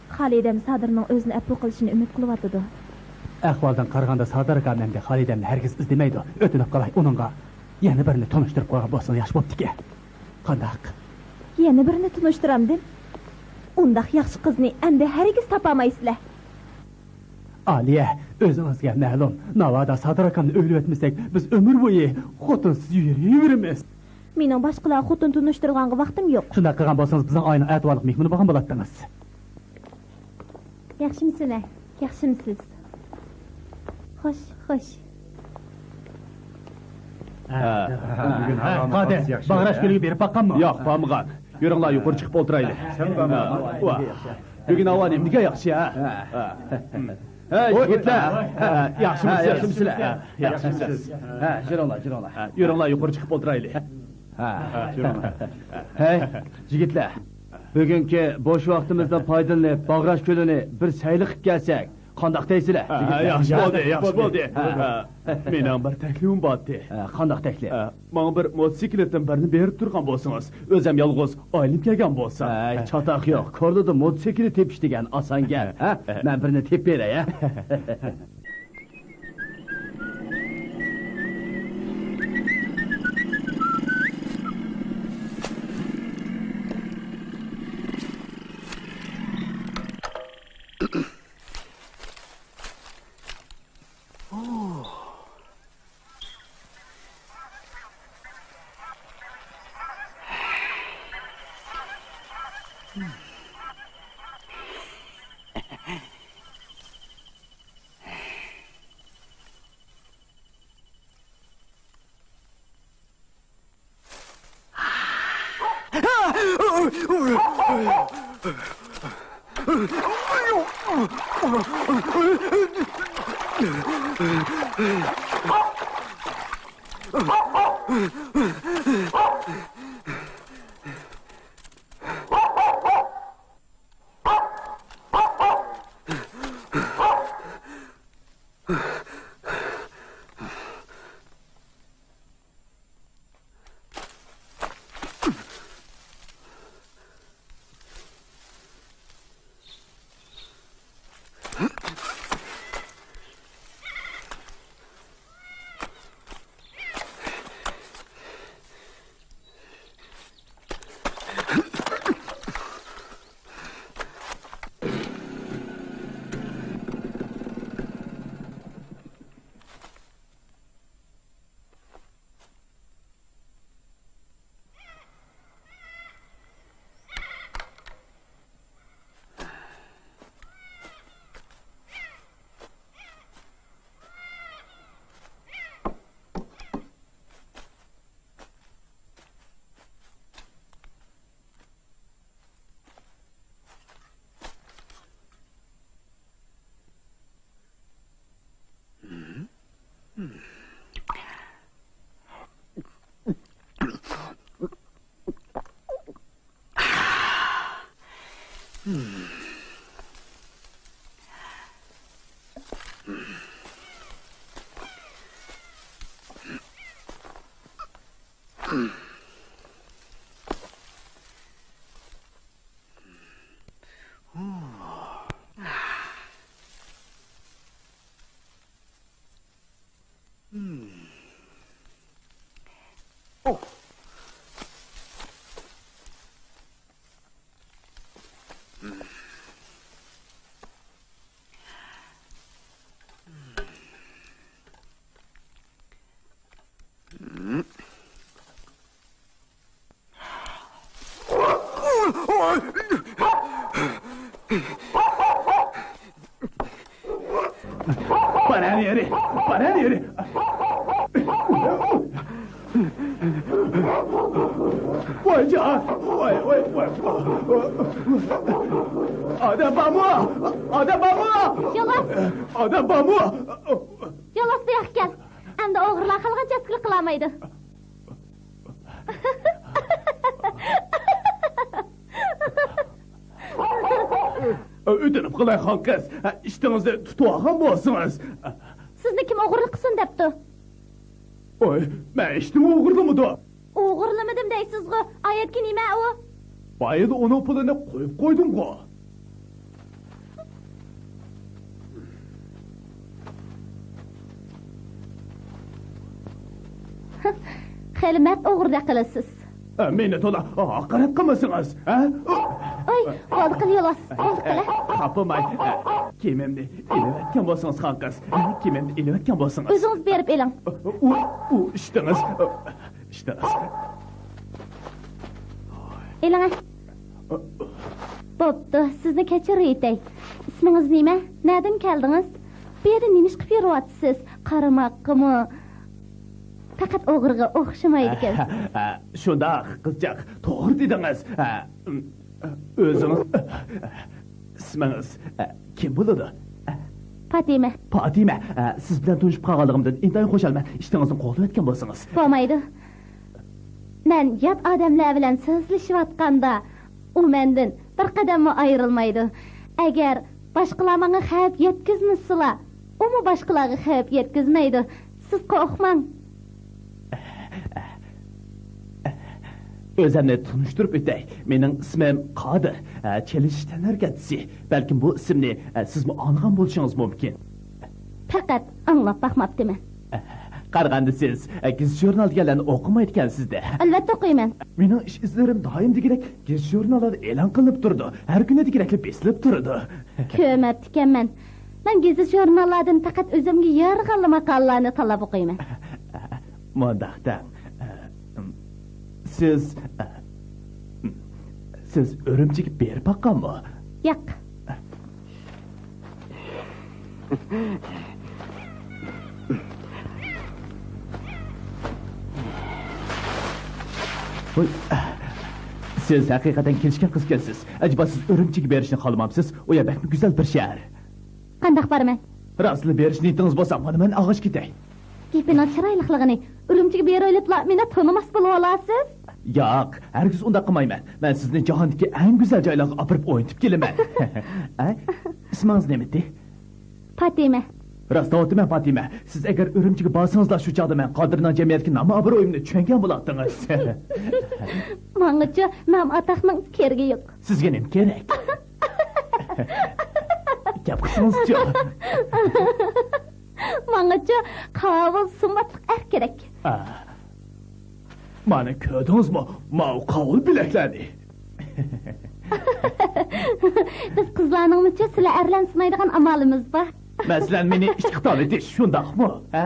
خالىدەم سادىرنىڭ ئۆزىنى ئەپۇ قىلىشىنى ئۈمىد قىلىۋاتىدۇ. ئەھۋالدىن قارىغاندا، سادىر ئاكام ئەمدى خالىدەمنى ھەرگىز ئىزدىمەيدۇ. ئۆتۈنۈپ قالاي، ئۇنىڭغا يەنە بىرنى تونۇشتۇرۇپ قويغان بولسىڭىز ياخشى بوپتىكەن. قانداق؟ يەنە بىرنى تونۇشتۇرامدىم؟ ئۇنداق ياخشى قىزنى ئەمدى ھەرگىز تاپالمايسىلەر. ئالىيە، ئۆزىڭىزگە مەلۇم، ناۋادا سادىر ئاكامنى ئۆيلىۋەتمىسەك، بىز ئۆمۈر بويى خوتۇنسىز يۈرۈۋېرىمىز. مېنىڭ باشقىلارغا خوتۇن تونۇشتۇرىدىغانغا ۋاقتىم يوق. شۇنداق قىلغان بولسىڭىز، بىزنىڭ ئائىلىنىڭ ئەتىۋارلىق مېھمىنى بولغان بولاتتىڭىز. ياخشىمۇسىلەر؟ ياخشىمۇسىز؟ خوش، خوش. ھە، ھە، ھە، قادىر، باغراش كۆلىگە بېرىپ باققانمۇ؟ ياق، بارمىغان. يۈرۈڭلار، يۇقىرى چىقىپ ئولتۇرايلى. ھە، ۋاھ. بۈگۈن ھاۋا نېمىدېگەن ياخشى، ھە؟ ھە. ھە، يىگىتلەر، ھە، ياخشىمۇسىز؟ ياخشىمۇسىلەر؟ ياخشىمۇسىز؟ ھە، يۈرۈڭلار، يۈرۈڭلار. ھە، يۈرۈڭلار، يۇقىرى چىقىپ ئولتۇرايلى. ھە. ھە، يۈرۈڭلار. ھەي، يىگىتلەر، بۈگۈنكى بوش ۋاقتىمىزدىن پايدىلىنىپ، باغراش كۆلىنى بىر سەيلە قىلىپ كەلسەك، قانداق دەيسىلەر؟ ھە، ياخشى بولدى، ياخشى بولدى. ھە. ھە، مېنىڭ بىر تەكلىپىم بارتى. ھە، قانداق تەكلىپ؟ ھە، ماڭا بىر موتوسىكلىتتىن بىرنى بېرىپ تۇرغان بولسىڭىز، ئۆزۈم يالغۇز ئايلىنىپ كەلگەن بولسام. ھەي، چاتاق يوق. كورلىدا موتوسىكلىت تېپىش دېگەن ئاسان گەپ، ھە؟ مەن بىرنى تېپىپ بېرەي، ھە؟ بارا نېرى، بارا نېرى. ۋايجان، ۋاي، ۋاي، ۋاي. ئادەم بارمۇ؟ ئادەم بارمۇ؟ يالاس! ئادەم بارمۇ؟ يالاس، بۇ ياققا كەل. ئەمدى ئوغرىلار خالىغانچە ئەسكىلىك قىلالمايدۇ. ئۆتۈنۈپ قالاي، خان قىز، ئىشتىڭىزنى تۇتۇۋالغان بولسىڭىز. سىزنى كىم ئوغرىلىق قىلسۇن دەپتۇ؟ ۋاي، مەن ھېچنېمە ئوغرىلىمىدىم. ئوغرىلىمىدىم دەيسىزغۇ، ئايەتكە نېمە ئۇ؟ بايىدا ئۇنىڭ پۇلىنى قويۇپ قويدۇمغۇ. خېلى مەرد ئوغرىلىق قىلىسىز. مېنى تولا ھاقارەت قىلمىسىڭىز، ھە؟ ئوي، بولدى قىل يولاس، بولدى قىل. خاپىماي، كىيىمىمنى ئېلىۋەتكەن بولسىڭىز، خان قىز. كىيىمىمنى ئېلىۋەتكەن بولسىڭىز. ئۆزىڭىز بېرىپ ئېلىڭ. ئۇ، ئۇ ئىشتىڭىز. ئىشتىڭىز. ئېلىڭە. بوپتۇ، سىزنى كەچۈرۈۋېتەي. ئىسمىڭىز نېمە؟ نەدىن كەلدىڭىز؟ بۇ يەردە نېمە ئىش قىلىپ يۈرۈۋاتىسىز؟ قارىماققىمۇ پەقەت ئوغرىغا ئوخشىمايدىكەنسىز. شۇنداق، قىزچاق، توغرا دېدىڭىز. ئۆزىڭىز، ئىسمىڭىز كىم بولىدۇ؟ پاتىمە. پاتىمە، سىز بىلەن تونۇشۇپ قالغانلىقىمدىن ئىنتايىن خۇشالمەن. ئىشتىڭىزنى قوغدىۋەتكەن بولسىڭىز. بولمايدۇ. مەن يات ئادەملەر بىلەن سۆزلىشىۋاتقاندا، ئۇ مەندىن بىر قەدەممۇ ئايرىلمايدۇ. ئەگەر باشقىلار ماڭا خەۋپ يەتكۈزمىسىلا، ئۇمۇ باشقىلارغا خەۋپ يەتكۈزمەيدۇ. سىز قورقماڭ. ئۆزۈمنى تونۇشتۇرۇپ ئۆتەي. مېنىڭ ئىسمىم قادىر. چېلىشىش تەنھەرىكەتچىسى. بەلكىم بۇ ئىسىمنى سىزمۇ ئاڭلىغان بولۇشىڭىز مۇمكىن. پەقەت ئاڭلاپ باقماپتىمەن. قارىغاندا سىز گېزىت-ژۇرنال دېگەنلەرنى ئوقۇمايدىكەنسىز-دە. ئەلۋەتتە ئوقۇيمەن. مېنىڭ ئىش ئىزلىرىم دائىم دېگۈدەك گېزىت-ژۇرناللاردا ئېلان قىلىنىپ تۇرىدۇ. ھەر كۈنى دېگۈدەكلا بېسىلىپ تۇرىدۇ. كۆرمەپتىكەنمەن. مەن گېزىت-ژۇرناللاردىن پەقەت ئۆزۈمگە يارىغانلا ماقالىلەرنى تاللاپ ئوقۇيمەن. مۇنداق دەڭ. سىز، سىز ئۈرۈمچىگە بېرىپ باققانمۇ؟ ياق. ۋاي، سىز ھەقىقەتەن كېلىشكەن قىزكەنسىز. ئەجەبا سىز ئۈرۈمچىگە بېرىشنى خالىمامسىز؟ ئۇ يەر بەكمۇ گۈزەل بىر شەھەر. قانداق بارىمەن؟ راستلا بېرىش نىيىتىڭىز بولسا، مانا مەن ئالغاچ كېتەي. گېپىنىڭ چىرايلىقلىقىنى، ئۈرۈمچىگە بېرىۋېلىپلا مېنى تونۇماس بولۇۋالارسىز. ياق، ھەرگىز ئۇنداق قىلمايمەن. مەن سىزنى جاھاندىكى ئەڭ گۈزەل جايلارغا ئاپىرىپ ئوينىتىپ كېلىمەن. ئە؟ ئىسمىڭىز نېمىدى؟ پاتىمە. راست دەۋاتىمەن، پاتىمە. سىز ئەگەر ئۈرۈمچىگە بارسىڭىزلا، شۇ چاغدا مەن قادىرنىڭ جەمئىيەتتىكى نام-ئابرۇيۇمنى چۈشەنگەن بولاتتىڭىز. ماڭىچۇ نام-ئاتاقنىڭ كېرىكى يوق. سىزگە نېمە كېرەك؟ گەپ قىلسىڭىزچۇ؟ ماڭىچۇ قاۋۇل سۇماتلىق ئەر كېرەك. ئا. مانا كۆردىڭىزمۇ ماۋۇ قاۋۇل بىلەكلەرنى؟ بىز قىزلارنىڭمۇچۇ سىلەر ئەرلەرنى سىنايدىغان ئامالىمىز بار. مەسىلەن، مېنى ئىككى تال ئېتىش، شۇنداقمۇ؟ ھە؟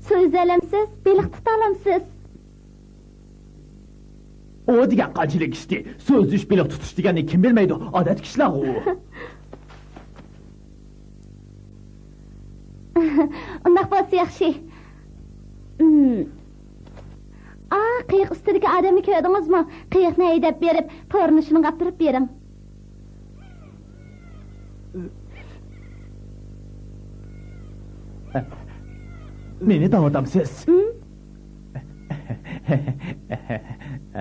سۇ ئۈزەلەمسىز؟ بېلىق تۇتالامسىز؟ ئۇ دېگەن قانچىلىك ئىشتى؟ سۇ ئۈزۈش، بېلىق تۇتۇش دېگەننى كىم بىلمەيدۇ؟ ئادەتتىكى ئىشلارغۇ ئۇ. ئۇنداق بولسا ياخشى. ئا، قېيىق ئۈستىدىكى ئادەمنى كۆردىڭىزمۇ؟ قېيىقنى ھەيدەپ بېرىپ، تورنى شۇنىڭغا ئاپىرىپ بېرىڭ. مېنى دەۋاتامسىز؟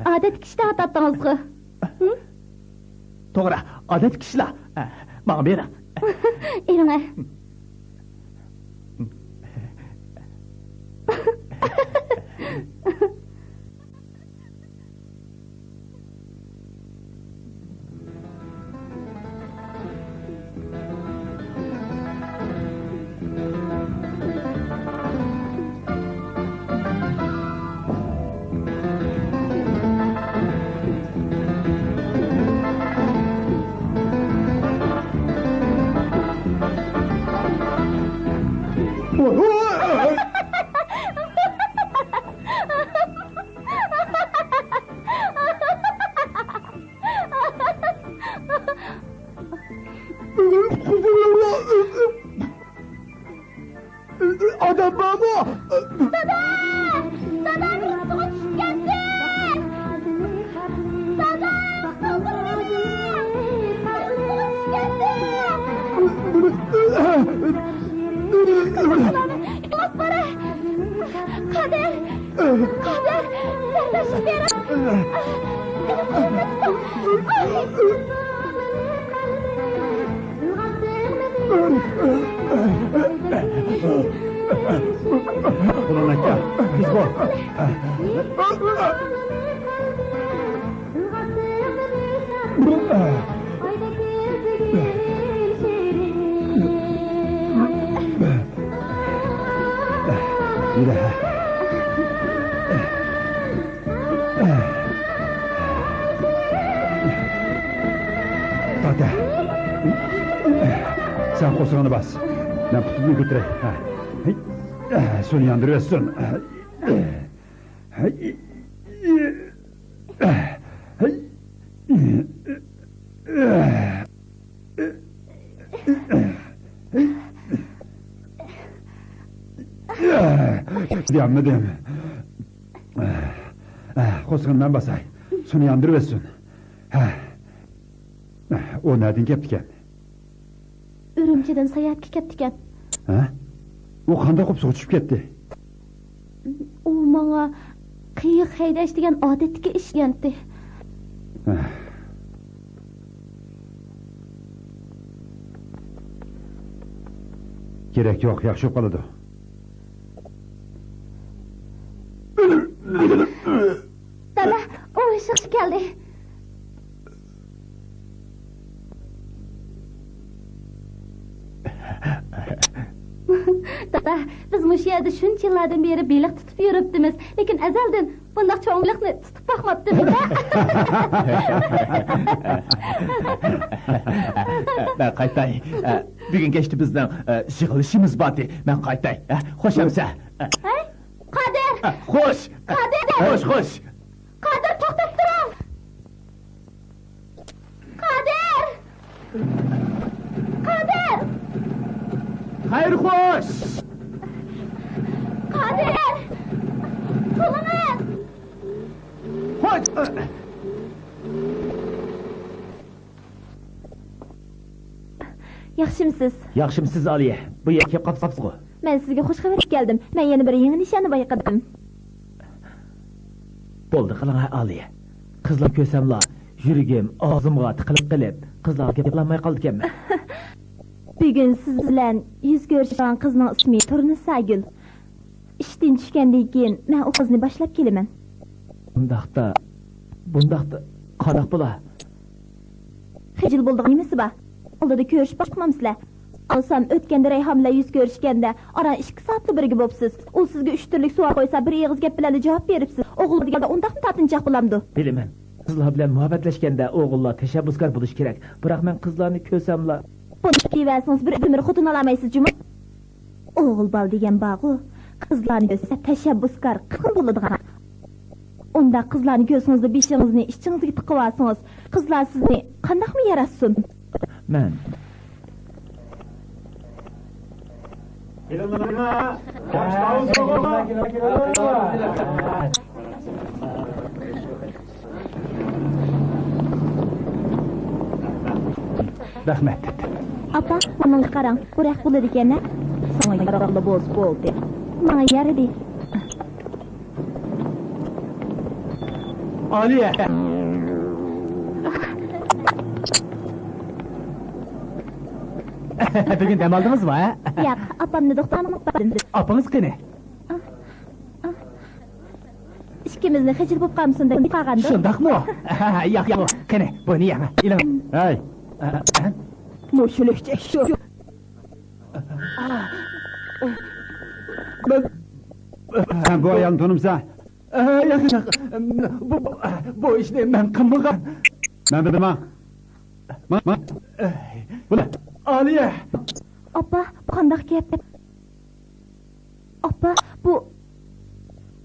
ئادەتتىكى ئىشتا ئاتاتتىڭىزغۇ؟ توغرا، ئادەتتىكى ئىشلا. ماڭا بېرىڭ. ئېلىڭە. ئادەم بارمۇ؟ دادا! دادا، مېنىڭ سۇغا چۈشۈپ كەتتى! دادا، قالدۇرۇۋېتىڭ! مېنىڭ سۇغا چۈشۈپ كەتتى! ئىخلاس بارە! قادىر! قادىر! سەن تاشلاپ بېرە! قولۇڭنى ئاچ، تېز بول. يۈرە. تارت. سەن قورسىقىڭنى باس. مەن پۇتۇمنى كۆتۈرەي. ھە. سۇنى ياندۇرۇۋەتسۇن. يانمىدىم. قورسىقىنى مەن باساي. سۇنى ياندۇرۇۋەتسۇن. ھە. ئۇ نەدىن كەپتىكەن؟ ئۈرۈمچىدىن ساياھەتكە كەپتىكەن. ھە؟ ئۇ قانداق قىلىپ سۇغا چۈشۈپ كەتتى؟ ئۇ ماڭا قېيىق ھەيدەش دېگەن ئادەتتىكى ئىش دېگەنتى. كېرەك يوق، ياخشى بولۇپ قالىدۇ. دادا، ئۇ ئىشىغا كەلدى. دادا، بىز مۇشۇ يەردە شۇنچە يىللاردىن بېرى بېلىق تۇتۇپ يۈرۈپتىمىز، لېكىن ئەزەلدىن بۇنداق چوڭ بېلىقنى تۇتۇپ باقماپتىمىز. مەن قايتاي. بۈگۈن كەچتە بىزنىڭ يىغىلىشىمىز بارتى. مەن قايتاي. خوش ئەمىسە. ھەي، قادىر! خوش! قادىر! خوش، خوش! قادىر، توختاپ تۇرۇڭ! قادىر! قادىر! خەير خوش! قادىر! قولىڭىز! خوش! ياخشىمسىز؟ ياخشىمسىز، ئالىيە؟ بۇ يەرگە كەپ قاپسىزغۇ؟ مەن سىزگە خوش خەۋەر ئېلىپ كەلدىم. مەن يەنە بىر يېڭى نىشاننى بايقىدىم. بولدى، قىلىڭ، ئالىيە. قىزلار كۆرسەملا، يۈرىكىم ئاغزىمغا تىقىلىپ قېلىپ، قىزلارغا گەپ قىلالماي قالىدىكەنمەن. بۈگۈن سىز بىلەن يۈز كۆرۈشىدىغان قىزنىڭ ئىسمى تۇرنىساگۈل. ئىشتىن چۈشكەندىن كېيىن مەن ئۇ قىزنى باشلاپ كېلىمەن. بۇنداقتا، بۇنداقتا قانداق بولا؟ خىجىل بولىدىغان نېمىسى بار؟ ئالدىدا كۆرۈشۈپ باقمامسىلەر؟ ئالسام، ئۆتكەندە رەيھان بىلەن يۈز كۆرۈشكەندە ئاران ئىككى سائەتلا بىرگە بوپسىز. ئۇ سىزگە ئۈچ تۈرلۈك سوئال قويسا، بىر ئېغىز گەپ بىلەنلا جاۋاب بېرىپسىز. ئوغۇل دېگەندە ئۇنداقمۇ تارتىنچاق بولامدۇ؟ بىلىمەن. قىزلار بىلەن مۇھەببەتلەشكەندە ئوغۇللار تەشەببۇسكار بولۇشى كېرەك. بىراق مەن قىزلارنى كۆرسەملا. بۇنى كېلىۋەرسىڭىز، بىر ئۆمۈر خوتۇن ئالالمايسىز جۇمۇ. ئوغۇل بالا دېگەن بارغۇ، قىزلارنى كۆرسە تەشەببۇسكار، قىزغىن بولىدىغان. ئۇنداق قىزلارنى كۆرسىڭىزلا بېشىڭىزنى ئىچىڭىزگە تىقىۋالسىڭىز، قىزلار سىزنى قانداقمۇ ياراتسۇن؟ مەن. رەھمەت. ئاپا، بۇنىڭغا قاراڭ، بۇ رەق بولىدىكەن-ھە؟ ساڭا يارىغىلى بولسا بولدى. ماڭا يارىدى. ئالىيە! بۈگۈن دەم ئالدىڭىزمۇ، ھە؟ ياق، ئاپامنى دوختۇرخانىغا ئاپاردىم. ئاپىڭىز قېنى؟ ئىككىمىزنى خىجىل بولۇپ قالمىسۇن دەپ قالغاندۇ. شۇنداقمۇ؟ ياق، ياق. قېنى، بۇنى يەڭ، ئېلىڭ. ھەي. مۇشۇ لۈكچەك شۇ. مەن، سەن بۇ ئايالنى تونۇمسەن؟ ياق، ياق. بۇ، بۇ، بۇ ئىشنى مەن قىلمىغان. مەن بىلدىم. ما، ما. بۇنى. ئالىيە. ئاپا، بۇ قانداق گەپ؟ ئاپا، بۇ،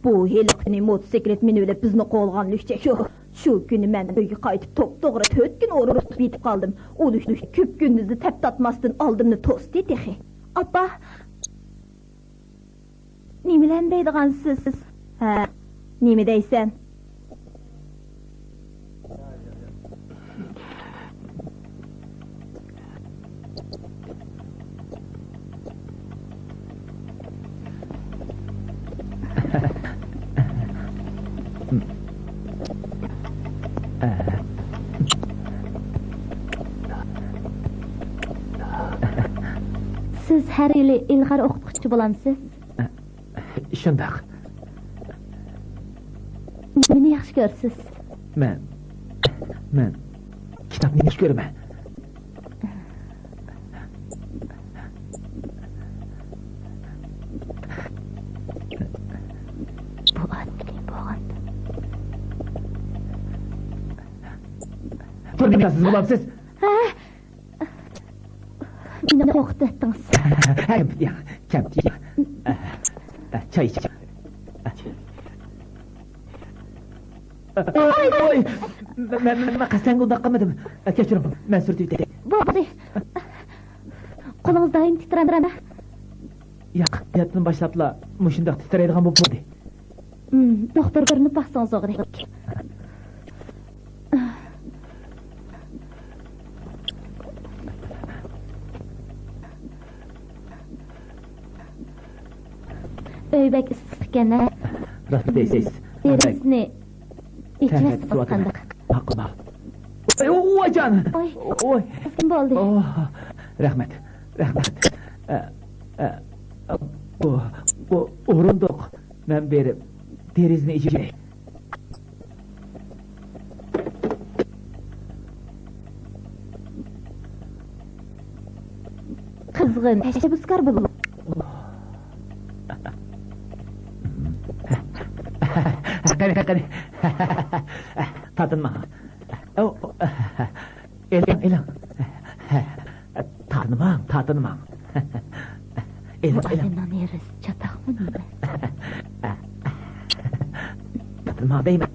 بۇ ھېلىقىنى موتوسىكلىت مىنىۋېلىپ بىزنى قوغلىغان لۈكچەك شۇ. شۇ كۈنى مەن ئۆيگە قايتىپ توپتوغرا تۆت كۈن ئورۇق تۇتۇپ يېتىپ قالدىم. ئۇ لۈكچەك كۈپكۈندۈزى تەپ تاتماستىن ئالدىمنى توستى تېخى. ئاپا! نېمىلەرنى دەيدىغانسىز؟ ھە، نېمە دەيسەن؟ سىز ھەر يىلى ئىلغار ئوقۇتقۇچى بولامسىز؟ شۇنداق. نېمىنى ياخشى كۆرىسىز؟ مەن، مەن كىتابنى ياخشى كۆرىمەن. بۇ ئادەتتىكى بولغان. بۇ نېمە سىز بولامسىز؟ ھە؟ مېنى قورقۇتۇۋەتتىڭىز. كەمپۈت يەڭ، كەمپۈت يەڭ. چاي ئىچىڭ. ۋاي، ۋاي! مەن، مەن، مەن قەستەن ئۇنداق قىلمىدىم. كەچۈرۈڭ، مەن سۈرتۈۋېتەي. بولدى. قولىڭىز دائىم تىترەمدىمۇ؟ ياق، ھاياتتىن باشلاپلا مۇشۇنداق تىترەيدىغان بولۇپ قالدى. مم، دوختۇر كۆرۈنۈپ باقسىڭىز ئوغرى. ئۆي بەك ئىسسىق ئىكەن ھە. راست دەيسىز. دېرىزىنى ئېچىۋەتسىڭىز قانداق؟ ماقۇل، ماقۇل. ۋاي، ۋاي جان! ۋاي. ۋاي. نېمە بولدى؟ ئوھ، رەھمەت، رەھمەت. ئە، ئە، بۇ، بۇ ئورۇندۇق. مەن بېرىپ دېرىزىنى ئېچىپ. قىزغىن تەشەببۇسكار بولۇڭ. قېنى، قېنى. تارتىنماڭ. ئېلىڭ، ئېلىڭ. تارتىنماڭ، تارتىنماڭ. ئېلىڭ، ئېلىڭ. بۇ ئادەمنىڭ نېرىسى چاتاقمۇ نېمە؟ تارتىنماڭ دەيمەن.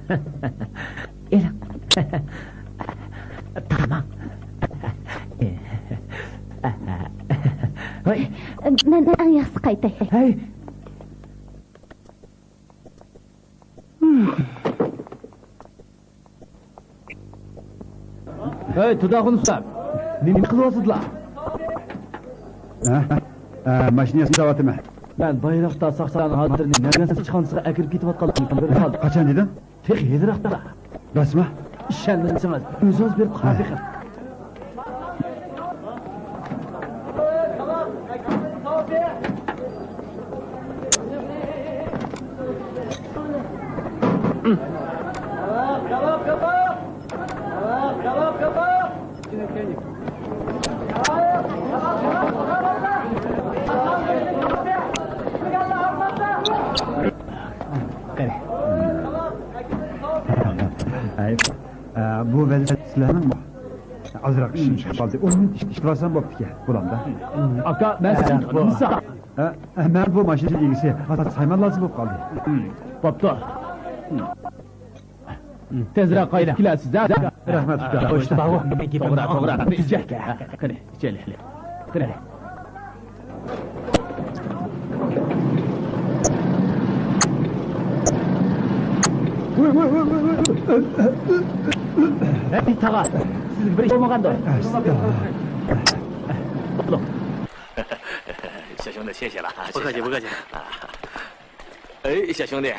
ئېلىڭ. تارتىنماڭ. ھوي. مەن، مەن ئەڭ ياخشىسى قايتاي. ھەي. ئەي، تۇداغۇن ئۇستا، نېمە قىلىۋاتىسىلەر؟ ھە؟ ھە، ماشىنا ياساۋاتىمەن. مەن بايراقتا ساقچىلارنىڭ ھاتىرىنى نەرسە چىقارغىسىغا ئەكىرىپ كېتىۋاتقانلىقىنى كۆرۈپ قالدىم. قاچان دېدىڭ؟ تېخى ھېلىراقتا. راستمۇ؟ ئىشەنمىسىڭىز، ئۆزىڭىز بېرىپ قاراپ بېقىڭ. قېنى. ئەي، ئە، بۇ ۋەزىپە سىلەرنىڭمۇ؟ ئازراق ئىشىم چىقىپ قالدى. ئون مىنۇت ئىشلىۋالسام بوپتىكەن، بولامدا. ئاكا، مەن سىزنى تونۇمىسام. ئە، ئە، مەن بۇ ماشىنا ئىگىسى ئازاد سايمان لازىم بولۇپ قالدى. بوپتۇ. تېزرەك قايتىپ كېلەسىز، ھە؟ رەھمەت، ئۇكا. خوش، توغرا، توغرا. قېنى، ئىچەيلى. قېنى. ھەي، تاغا، سىزگە بىر ئىش بولمىغاندۇ؟ بولدى. 小兄弟，谢谢了，不客气，谢谢了。不客气。哎，小兄弟，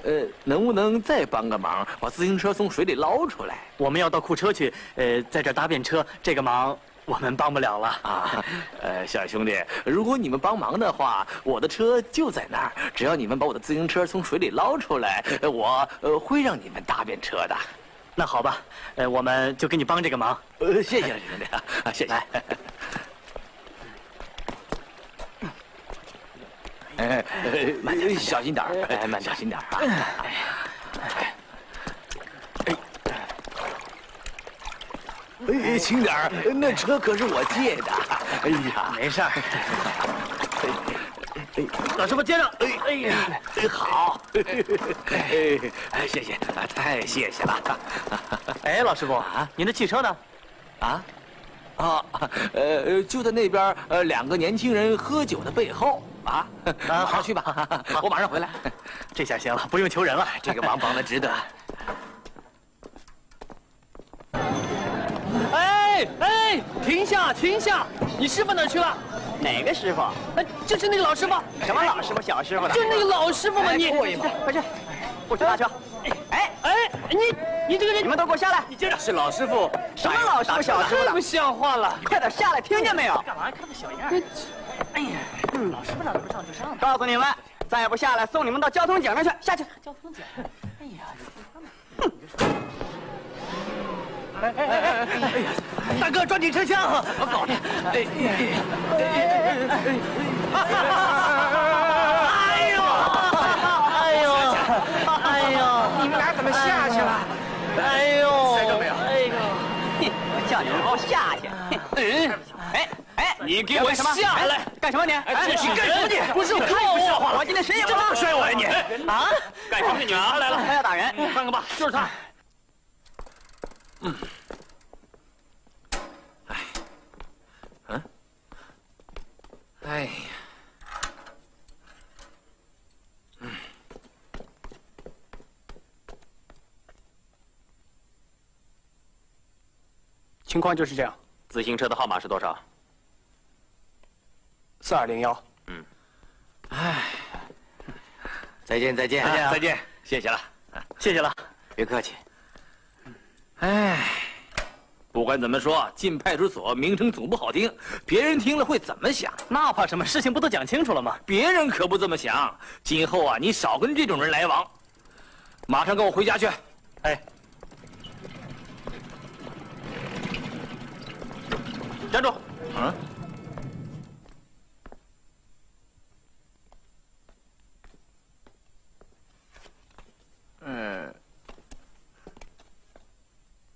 呃，能不能再帮个忙，把自行车从水里捞出来？我们要到库车去，呃，在这儿搭便车，这个忙我们帮不了了。啊，呃，小兄弟，如果你们帮忙的话，我的车就在那儿，只要你们把我的自行车从水里捞出来，呃，我，呃，会让你们搭便车的。那好吧，呃，我们就给你帮这个忙。呃，谢谢了，兄弟啊，谢谢。来。 哎，哎，小心点儿，哎，慢点儿，小心点儿啊！哎，哎，轻点儿，那车可是我借的。哎呀，没事儿。老师傅接着。哎，哎呀，哎，好。哎，哎，谢谢，啊，太谢谢了。哎，老师傅，啊？您的汽车呢？ 啊？啊，呃，就在那边儿，呃，两个年轻人喝酒的背后啊。啊，好，去吧，我马上回来。这下行了，不用求人了。这个忙帮得值得。哎，哎，停下，停下！你师傅哪儿去了？哪个师傅？哎，就是那个老师傅。什么老师傅、小师傅的？就那个老师傅嘛，你。哎，过一会儿，快去，不许搭车。 哎，哎，你，你这个人，你们都给我下来！你这是老师傅，什么老师傅、小师傅的？太不像话了！快点下来，听见没有？干嘛看那小样儿？哎呀，老师傅让你不上就上吧。告诉你们，再不下来，送你们到交通警上去，下去。交通警？哎呀，你说他们。 哎哎哎哎哎！大哥，抓紧车厢！我走了。哎哎哎！哎呦！哎呦！哎呦！你们俩怎么下去了？哎呦！摔着没有？哎呦！我叫你们给我下去！哎哎！ 哎，你给我下来！干什么你？哎，你干什么你？不是我，我今天谁也不打。你这么摔我呀你？啊？干什么你啊？他来了，他要打人。看看吧，就是他。嗯。哎，嗯，哎呀，嗯。 情况就是这样。自行车的号码是多少？四二零幺。嗯。唉。再见，再见。啊，再见。谢谢了。谢谢了。别客气。唉。不管怎么说，进派出所名声总不好听，别人听了会怎么想？那怕什么？事情不都讲清楚了吗？别人可不这么想。今后啊，你少跟这种人来往。 马上跟我回家去。哎，站住！嗯？嗯，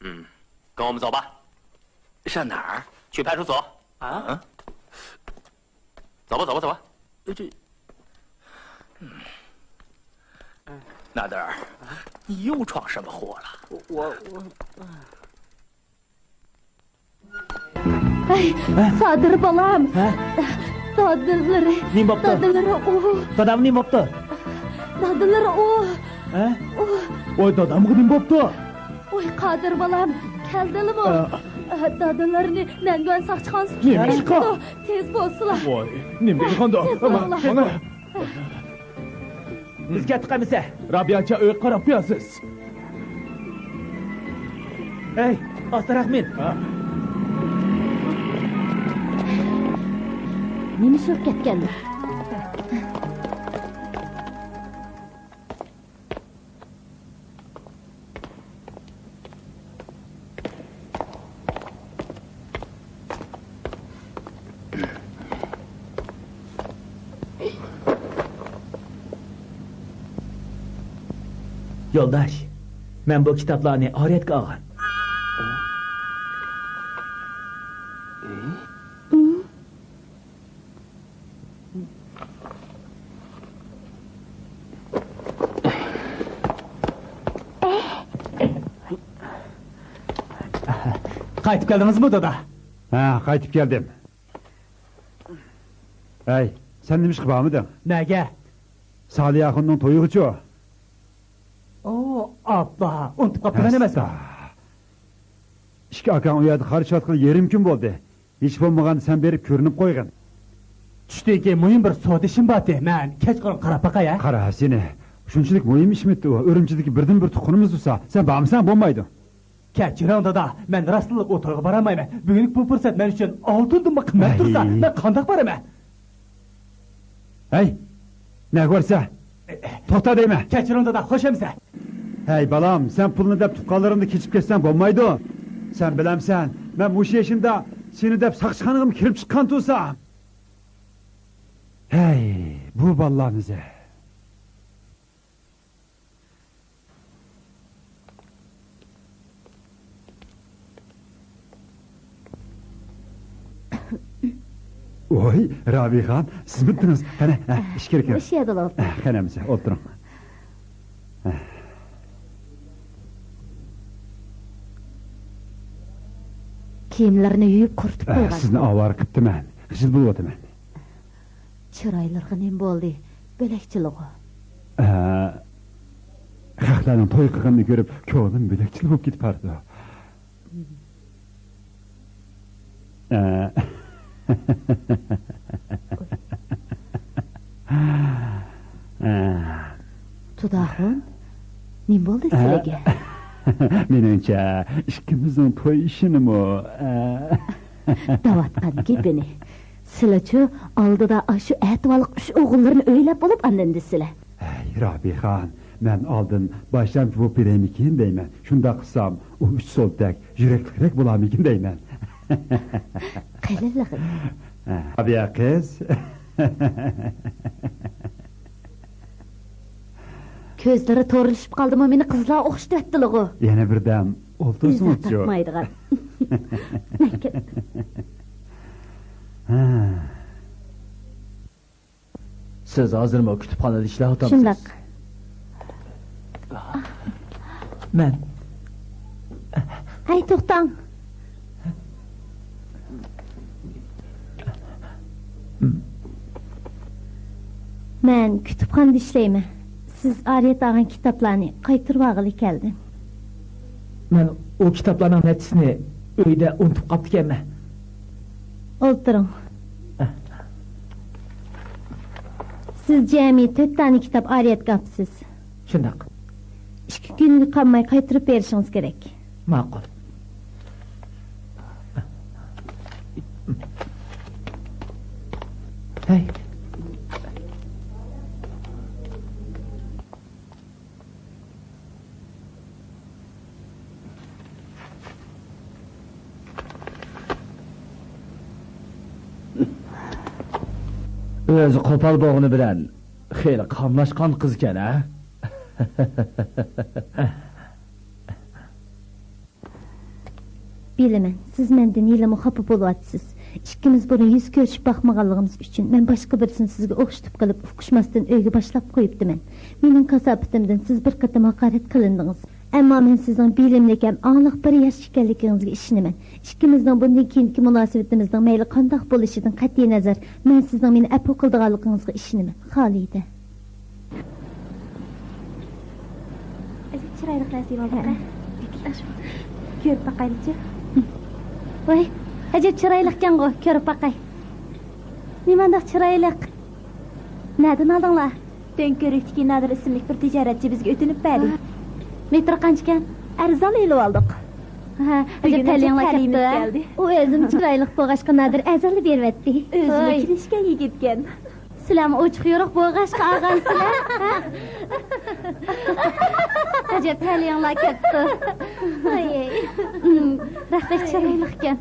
嗯，跟我们走吧。上哪儿？去派出所。啊？嗯？ 走吧，走吧，走吧。呃，这，嗯，嗯。纳德尔，你又闯什么祸了？我，我，我，哎。ئەي، سادىر بالام. ھە؟ دادىلىرى. نېمە بوپتۇ؟ دادىلىرى ئۇ. دادام نېمە بوپتۇ؟ دادىلىرى ئۇ. ھە؟ ئۇ. ۋاي، دادامغا نېمە بوپتۇ؟ ۋاي، قادىر بالام، كەلدىلىمۇ؟ ئە، دادىلىرىنى نەنگۈەن ساقچىخانىسىغا نېمە ئىشقا؟ تېز بولسىلا. ۋاي، نېمە دېگەن قانداق؟ تېز بولسىلا. مانا. بىز كەتتۇق ئەمىسە. رابىيەچە ئۆيگە قاراپ قويارسىز. ھەي، ئاستىراق مىن. ھە. نېمە سۈرۈپ كەتكەنلەر؟ يولداش، مەن بۇ كىتابلارنى ئارىيەتكە ئالغان. قايتىپ كەلدىڭىزمۇ، دادا؟ ھە، قايتىپ كەلدىم. ھەي، سەن نېمىشقا بارمىدىڭ؟ نەگە؟ سالىيە ئاخۇننىڭ تويىغىچۇ؟ ئو، ئاپا، ئۇنتۇپ قاپتىمەن ئەمەسمۇ؟ ئەستا. ئىككى ئاكاڭ ئۇ يەردە قارىشىۋاتقىلى يېرىم كۈن بولدى. ھېچ بولمىغاندا سەن بېرىپ كۆرۈنۈپ قويغىن. چۈشتىن كېيىن مۇھىم بىر سودا ئىشىم بارتى. مەن كەچقۇرۇن قاراپ باقاي، ھە؟ قارا سېنى. شۇنچىلىك مۇھىم ئىشمىتى ئۇ؟ ئۈرۈمچىدىكى بىردىنبىر تۇغقىنىمىز تۇرسا، سەن بارمىساڭ بولمايدۇ. كەچۈرۈڭ، دادا. مەن راستلا ئۇ تويغا بارالمايمەن. بۈگۈنكى بۇ پۇرسەت مەن ئۈچۈن ئالتۇندىنمۇ قىممەت تۇرسا، ئەي. مەن قانداق بارىمەن؟ ھەي، نەگە بارىسەن؟ توختا دەيمەن. كەچۈرۈڭ، دادا، خوش ئەمىسە. ھەي، بالام، سەن پۇلنى دەپ تۇغقانلىرىڭنى كېچىپ كەتسەڭ بولمايدۇ. سەن بىلەمسەن، مەن مۇشۇ يېشىمدا سېنى دەپ ساقچىخانىغىمۇ كىرىپ چىققان تۇرسام. ھەي، بۇ بالىلارنى. ۋوي، رابىيخان، سىزمىدىڭىز؟ قېنى، ھە، ئىچكىرى كىرىڭ. مۇشۇ يەردىلا ئولتۇرۇڭ. ھە، قېنى ئەمىسە، ئولتۇرۇڭ. ھە. كىيىملىرىنى يۇيۇپ قۇرۇتۇپ ھە، قويغان. سىزنى ئاۋارە قىپتىمەن. خىجىل بولۇۋاتىمەن. چىرايلىرىغا نېمە بولدى؟ بۆلەكچىلىغۇ؟ ھە، خەقلەرنىڭ توي قىلغىنىنى كۆرۈپ، كۆڭلۈم بۆلەكچىلىك بولۇپ كېتىپ بارىدۇ. ھە. تۇداخۇن، نېمە بولدى سىلىگە؟ مېنىڭچە، ئىككىمىزنىڭ توي ئىشىنىمۇ، ھە. دەۋاتقان گېپىنى. سىلىچۇ ئالدىدا ئاشۇ ئەتىۋارلىق ئۈچ ئوغۇللىرىنى ئۆيلەپ بولۇپ ئاندىن دېسىلە. ھەي، رابىخان، مەن ئالدىن باشلامچى بولۇپ بېرەيمىكىن دەيمەن. شۇنداق قىلسام، ئۇ ئۈچ سولتەك يۈرەكلىكرەك بولارمىكىن دەيمەن. قېلىنلىقى. ھە، رابىيە قىز. كۆزلىرى تورلىشىپ قالدىمۇ، مېنى قىزلار ئوخشىتىۋەتتىلىغۇ. يەنە بىردەم ئولتۇرسىڭىزچۇ؟ ئىززەت تاپمايدىغان. مەن كەتتىم. ھە. سىز ھازىرمۇ كۇتۇپخانىدا ئىشلەۋاتامسىز؟ شۇنداق. مەن. ھەي، توختاڭ. مەن كۇتۇپخانىدا ئىشلەيمەن. سىز ئارىيەت ئالغان كىتابلارنى قايتۇرۇۋالغىلى كەلدىم. مەن ئۇ كىتابلارنىڭ نەچچىسىنى ئۆيدە ئۇنتۇپ قاپتىكەنمەن. ئولتۇرۇڭ. سىز جەمئىي تۆت دانە كىتاب ئارىيەتكە ئاپسىز. شۇنداق. ئىككى كۈنگە قالماي قايتۇرۇپ بېرىشىڭىز كېرەك. ماقۇل. ھەي. ئۆزى قوپال بولغىنى بىلەن خېلى قاملاشقان قىزكەن، ھە؟ بىلىمەن، سىز مەندىن ھېلىمۇ خاپا بولۇۋاتىسىز. ئىككىمىز بۇرۇن يۈز كۆرۈشۈپ باقمىغانلىقىمىز ئۈچۈن مەن باشقا بىرسىنى سىزگە ئوخشىتىپ قىلىپ، ئۇقۇشماستىن ئۆيگە باشلاپ قويۇپتىمەن. مېنىڭ كاساپىتىمدىن سىز بىر قېتىم ھاقارەت قىلىندىڭىز. ئەمما مەن سىزنىڭ بىلىملىك ھەم ئاڭلىق بىر ياش ئىكەنلىكىڭىزگە ئىشىنىمەن. ئىككىمىزنىڭ بۇندىن كېيىنكى مۇناسىۋىتىمىزنىڭ مەيلى قانداق بولۇشىدىن قەتئىينەزەر، مەن سىزنىڭ مېنى ئەپۇ قىلىدىغانلىقىڭىزغا ئىشىنىمەن. خالىدە. ئەجەب چىرايلىق نەرسە ئېلىۋالدۇق-ھە. كۆرۈپ باقايلىچۇ. ۋاي، ئەجەب چىرايلىقكەنغۇ، كۆرۈپ باقاي. نېمانداق چىرايلىق؟ نەدىن ئالدىڭلار؟ دۆڭكۆۋرۈكتىكى نادىر ئىسىملىك بىر تىجارەتچى بىزگە ئۆتۈنۈپ بەردى. ھا. مېتىرى قانچىكەن؟ ئەرزان ئېلىۋالدۇق. ھە، ئەجەب بۈگۈن ئەجەب تەلىيىڭلار تەلىيىمىز كەپتۇ. كەلدى. ئۇ ئۆزىمۇ چىرايلىق بولغاچقا نادىر ئەرزانلا بېرىۋەتتى. ئۆزىمۇ ۋاي. كېلىشكەن يىگىتكەن. سىلەرمۇ ئوچۇق يورۇق بولغاچقا ئالغانسىلەر، ھە؟ ئەجەب تەلىيىڭلار كەپتۇ. ئاي. ئىم، رەخت بەك چىرايلىقكەن.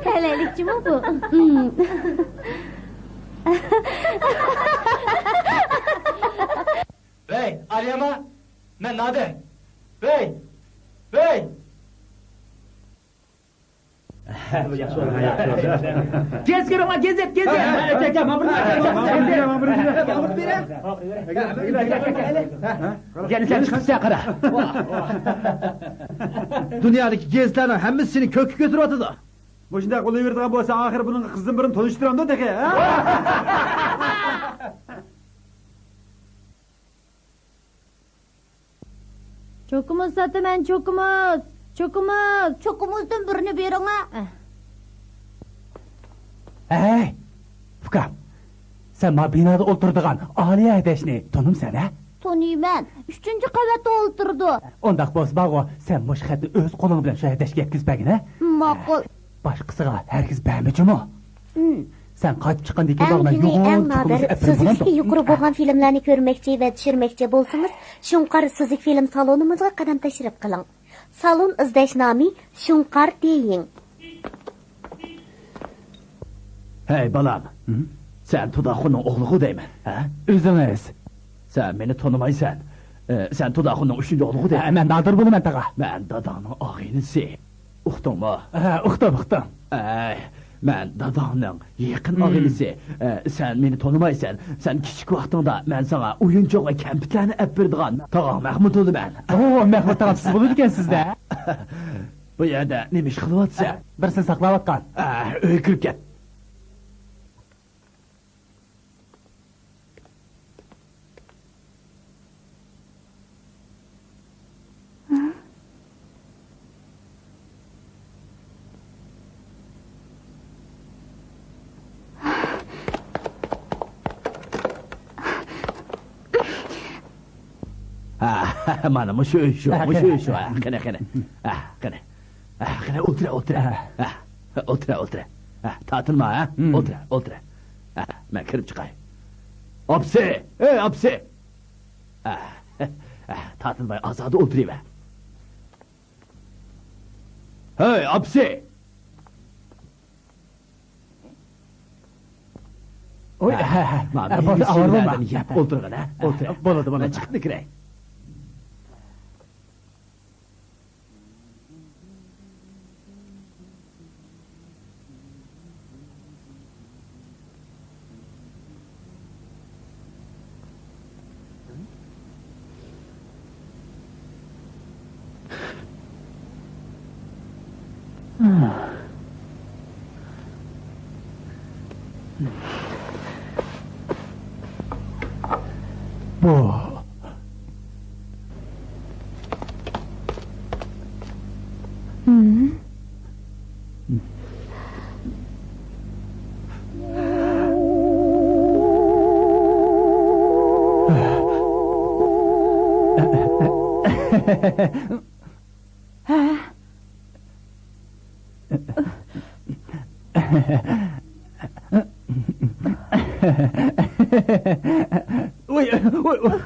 تەلەيلىك جۇمۇ بۇ. ئىم. ۋەي، ئالىياما، مەن نادىر. ۋەي، ۋەي. گېزىت كۆرۈڭلار، گېزىت، گېزىت. يەنە سەن چىقىپسەن، قارا. دۇنيادىكى گېزىتلەرنىڭ ھەممىسى سېنى كۆككە كۆتۈرۈۋاتىدۇ. مۇشۇنداق بولۇۋېرىدىغان بولسا، ئاخىر بۇنىڭغا قىزدىن بۇرۇن تونۇشتۇرامدۇ تېخى، ھە؟ چوكىمۇز ساتىمەن، چوكىمۇز! چوكىمۇز! چوكىمىزدىن بىرنى بېرىڭە! ئەھ. ھەي، ئۇكام، سەن ما بىنادا ئولتۇرىدىغان ئالىيە ھەدەشنى تونۇمسەن، ھە؟ تونۇيمەن. ئۈچىنچى قەۋەتتە ئولتۇرىدۇ. ئۇنداق بولسا بارغۇ، سەن مۇشۇ خەتنى ئۆز قولۇڭ بىلەن شۇ ھەدەشكە يەتكۈزۈپ بەرگىنە. ماقۇل. باشقىسىغا ھەرگىز بەرمە جۇمۇ. ھىم. سەن قايتىپ چىققاندىن كېيىن ئەڭ باغنى كۈنى يوغان ئەڭ چوقۇمىسى نادىر ئەپىرىپ سىزىككە بولامدۇ؟ يۇقىرى بولغان فىلىملارنى كۆرمەكچى ۋە چۈشۈرمەكچى بولسىڭىز، شۇڭقار سىزىك فىلىم سالونىمىزغا قەدەم تەشرىپ قىلىڭ. سالون ئىزدەش نامى شۇڭقار دېيىڭ. ھەي، بالام. ھىم؟ سەن تۇداخۇننىڭ ئوغلىغۇ دەيمەن، ھە؟ ئۆزىڭىز. سەن مېنى تونۇمايسەن. ئە، سەن تۇداخۇننىڭ ئۈچىنچى ئوغلىغۇ دەيمەن. ھە، مەن نادىر بولىمەن، تاغا. مەن داداڭنىڭ ئاغىنىسى. ئۇقتۇڭمۇ؟ ھە، ئۇقتۇم، ئۇقتۇم. ئەي، مەن داداڭنىڭ يېقىن ھىم. ئاغىنىسى. ئە، سەن مېنى تونۇمايسەن. سەن كىچىك ۋاقتىڭدا مەن ساڭا ئويۇنچۇق ۋە كەمپۈتلەرنى ئەپ بېرىدىغان تاغاڭ مەخمۇت بولىمەن. ئو، مەخمۇت تاغام سىز بولىدىكەنسىز-دە. بۇ يەردە نېمە ئىش قىلىۋاتىسەن؟ بىرسىنى ساقلاۋاتقان. ئە، ئۆيگە كىرىپ كەت. ھە، مانا مۇشۇ ئۆي شۇ، ھە، مۇشۇ ئۆي شۇ. ھە، قېنى، قېنى. ھە، قېنى. ھە، قېنى، ئولتۇرە، ئولتۇرە. ھە. ھە، ئولتۇرە، ئولتۇرە. ھە، تارتىنما، ھە؟ ھىم. ئولتۇرە، ئولتۇرە. ھە، مەن كىرىپ چىقاي. ئاپىسى! ئەي، ئاپىسى! ھە، ھە، تارتىنماي ئازادە ئولتۇرۇۋەر. ھەي، ئاپىسى! ئوي، ھە، ھە، ھە. مانا ھە، بولدى، ئاۋارە بولما. يەپ ئولتۇرغىن، ھە؟ ئولتۇر. بولىدۇ، بولىدۇ. مەن چىقىپلا كىرەي. بۇ. ۋوي، ۋوي، ۋوي.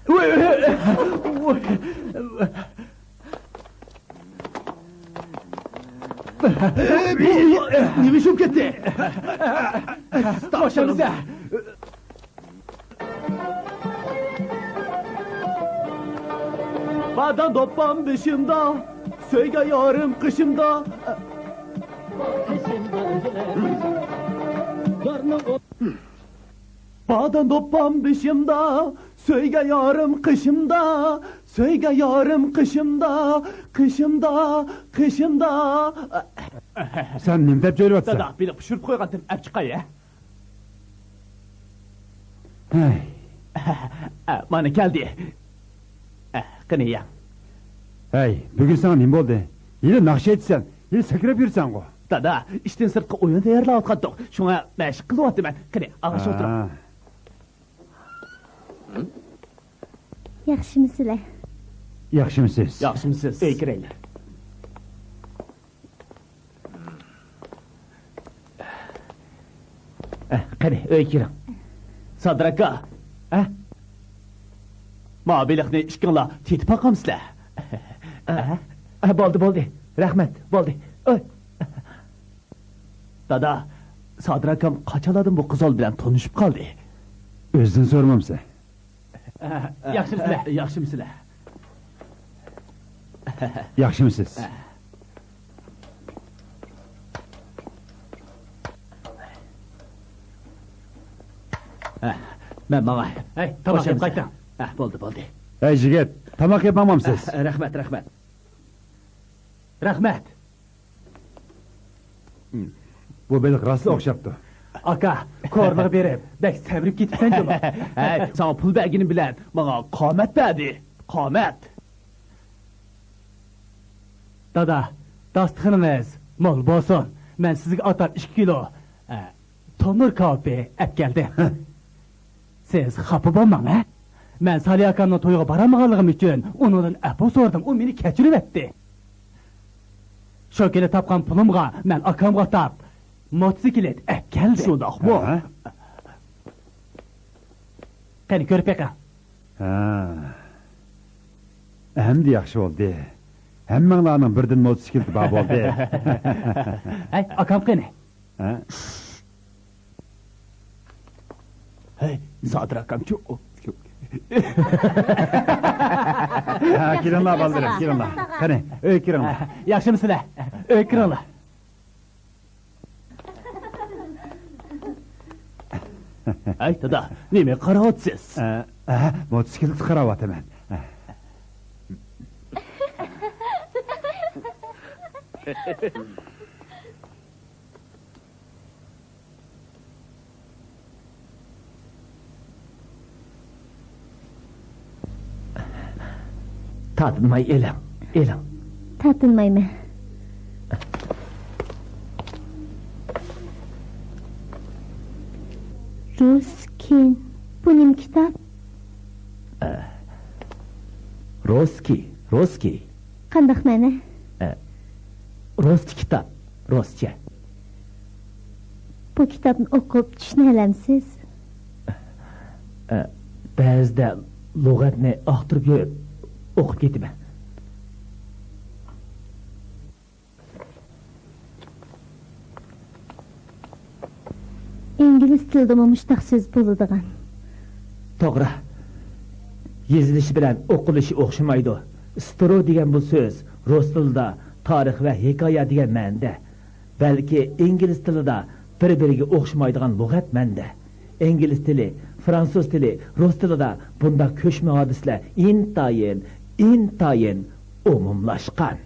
ۋوي، ۋوي، ۋوي. نېمە ئىش بولۇپ كەتتى؟ باشلىدى. بادام دوپپام بېشىمدا، سۆيگەن يارىم قېشىمدا. بادام دوپپام بېشىمدا، سۆيگەن يارىم قېشىمدا، سۆيگەن يارىم قېشىمدا، قېشىمدا، قېشىمدا. سەن نېمە دەپ جۆيلۈۋاتىسەن؟ دادا، بېلىق پىشۇرۇپ قويغانتىم، ئەپ چىقاي ھە. ھەي. مانا كەلدى. قېنى يەڭ. ھەي، بۈگۈن ساڭا نېمە بولدى؟ ھېلى ناخشا ئېيتىسەن، ھېلى سەكرەپ يۈرسەنغۇ. دادا، ئىشتىن سىرتقى ئويۇن تەييارلاۋاتقانتۇق، شۇڭا مەشىق قىلىۋاتىمەن. قېنى، ئاغاش ئولتۇرۇڭ. ھە. ياخشىمۇسىلەر؟ ياخشىمۇسىز؟ ياخشىمۇسىز؟ ئۆيگە كىرەيلى. ئە، قېنى، ئۆيگە كىرىڭ. سادىر ئاكا. ئە؟ ماۋۇ بېلىقنى ئىككىڭلار تېتىپ باقامسىلەر؟ ئە؟ ئە، بولدى، بولدى. رەھمەت، بولدى. ئۆي. دادا، سادىر ئاكام قاچانلاردىن بۇ قىزال بىلەن تونۇشۇپ قالدى؟ ئۆزىدىن سورىمامسەن؟ ياخشىمۇسىلەر؟ ياخشىمۇسىلەر؟ ياخشىمۇسىز؟ مەن ماڭاي. ھەي، تاماق يەپ قايتىڭ. بولدى، بولدى. ھەي، يىگىت، تاماق يەپ ماڭمامسىز؟ رەھمەت، رەھمەت. رەھمەت. بۇ بېلىق راستلا ئوخشاپتۇ. ئاكا، كورلىغا بېرىپ، بەك سەمرىپ كېتىپسەن جۇمۇ. ھەي، ساڭا پۇل بەرگىنىم بىلەن ماڭا قامەت بەردى. قامەت. دادا، داستىخىنىڭىز مول بولسۇن. مەن سىزگە ئاتاپ ئىككى كىلو، ئە، تومۇر كاۋىپى ئەپ كەلدىم. سىز خاپا بولماڭ، ھە؟ مەن سالى ئاكامنىڭ تويىغا بارالمىغانلىقىم ئۈچۈن ئۇنىڭدىن ئەپۇ سورىدىم، ئۇ مېنى كەچۈرۈۋەتتى. شۇ كۈنى تاپقان پۇلۇمغا مەن ئاكامغا ئاتاپ موتوسىكلىت ئەپ كەلدىم. شۇنداقمۇ؟ ھە؟ قېنى، كۆرۈپ بېقىڭ. ھە. ئەمدى ياخشى بولدى. ھەممەڭلارنىڭ بىردىن موتوسىكلىتى بار بولدى. ھەي، ئاكام قېنى؟ ھە؟ ھەي، سادىر ئاكامچۇ؟ ھە، كېلىڭلار بالىلىرىم، كېلىڭلار. قېنى، ئۆيگە كىرىڭلار. ياخشىمۇسىلەر؟ ئۆيگە كىرىڭلار. ھەي، دادا، نېمە قاراۋاتىسىز؟ ئە، ئە، موتوسىكلىتقا قاراۋاتىمەن. تارتىنماي ئېلىڭ، ئېلىڭ. تارتىنمايمەن. رۇسكىن، بۇ نېمە كىتاب؟ ئە، روسكىي، روسكىي. قانداق مەنە؟ ئە، رۇسچە كىتاب، رۇسچە. بۇ كىتابنى ئوقۇپ چۈشىنەلەمسىز؟ ئە، بەزىدە لۇغەتنى ئاختۇرۇپ يۈرۈپ ئوقۇپ كېتىمەن. ئىنگلىز تىلىدىمۇ مۇشتاق سۆز بولىدىغان. توغرا. يېزىلىشى بىلەن ئوقۇلۇشى ئوخشىمايدۇ. سترو دېگەن بۇ سۆز رۇس تىلىدا تارىخ ۋە ھېكايە دېگەن مەنىدە. بەلكى ئىنگلىز تىلىدا بىر-بىرىگە ئوخشىمايدىغان لۇغەت مەنىدە. ئىنگلىز تىلى، فرانسۇز تىلى، رۇس تىلىدا بۇنداق كۆچمە ھادىسىلەر ئىنتايىن، ئىنتايىن ئومۇملاشقان.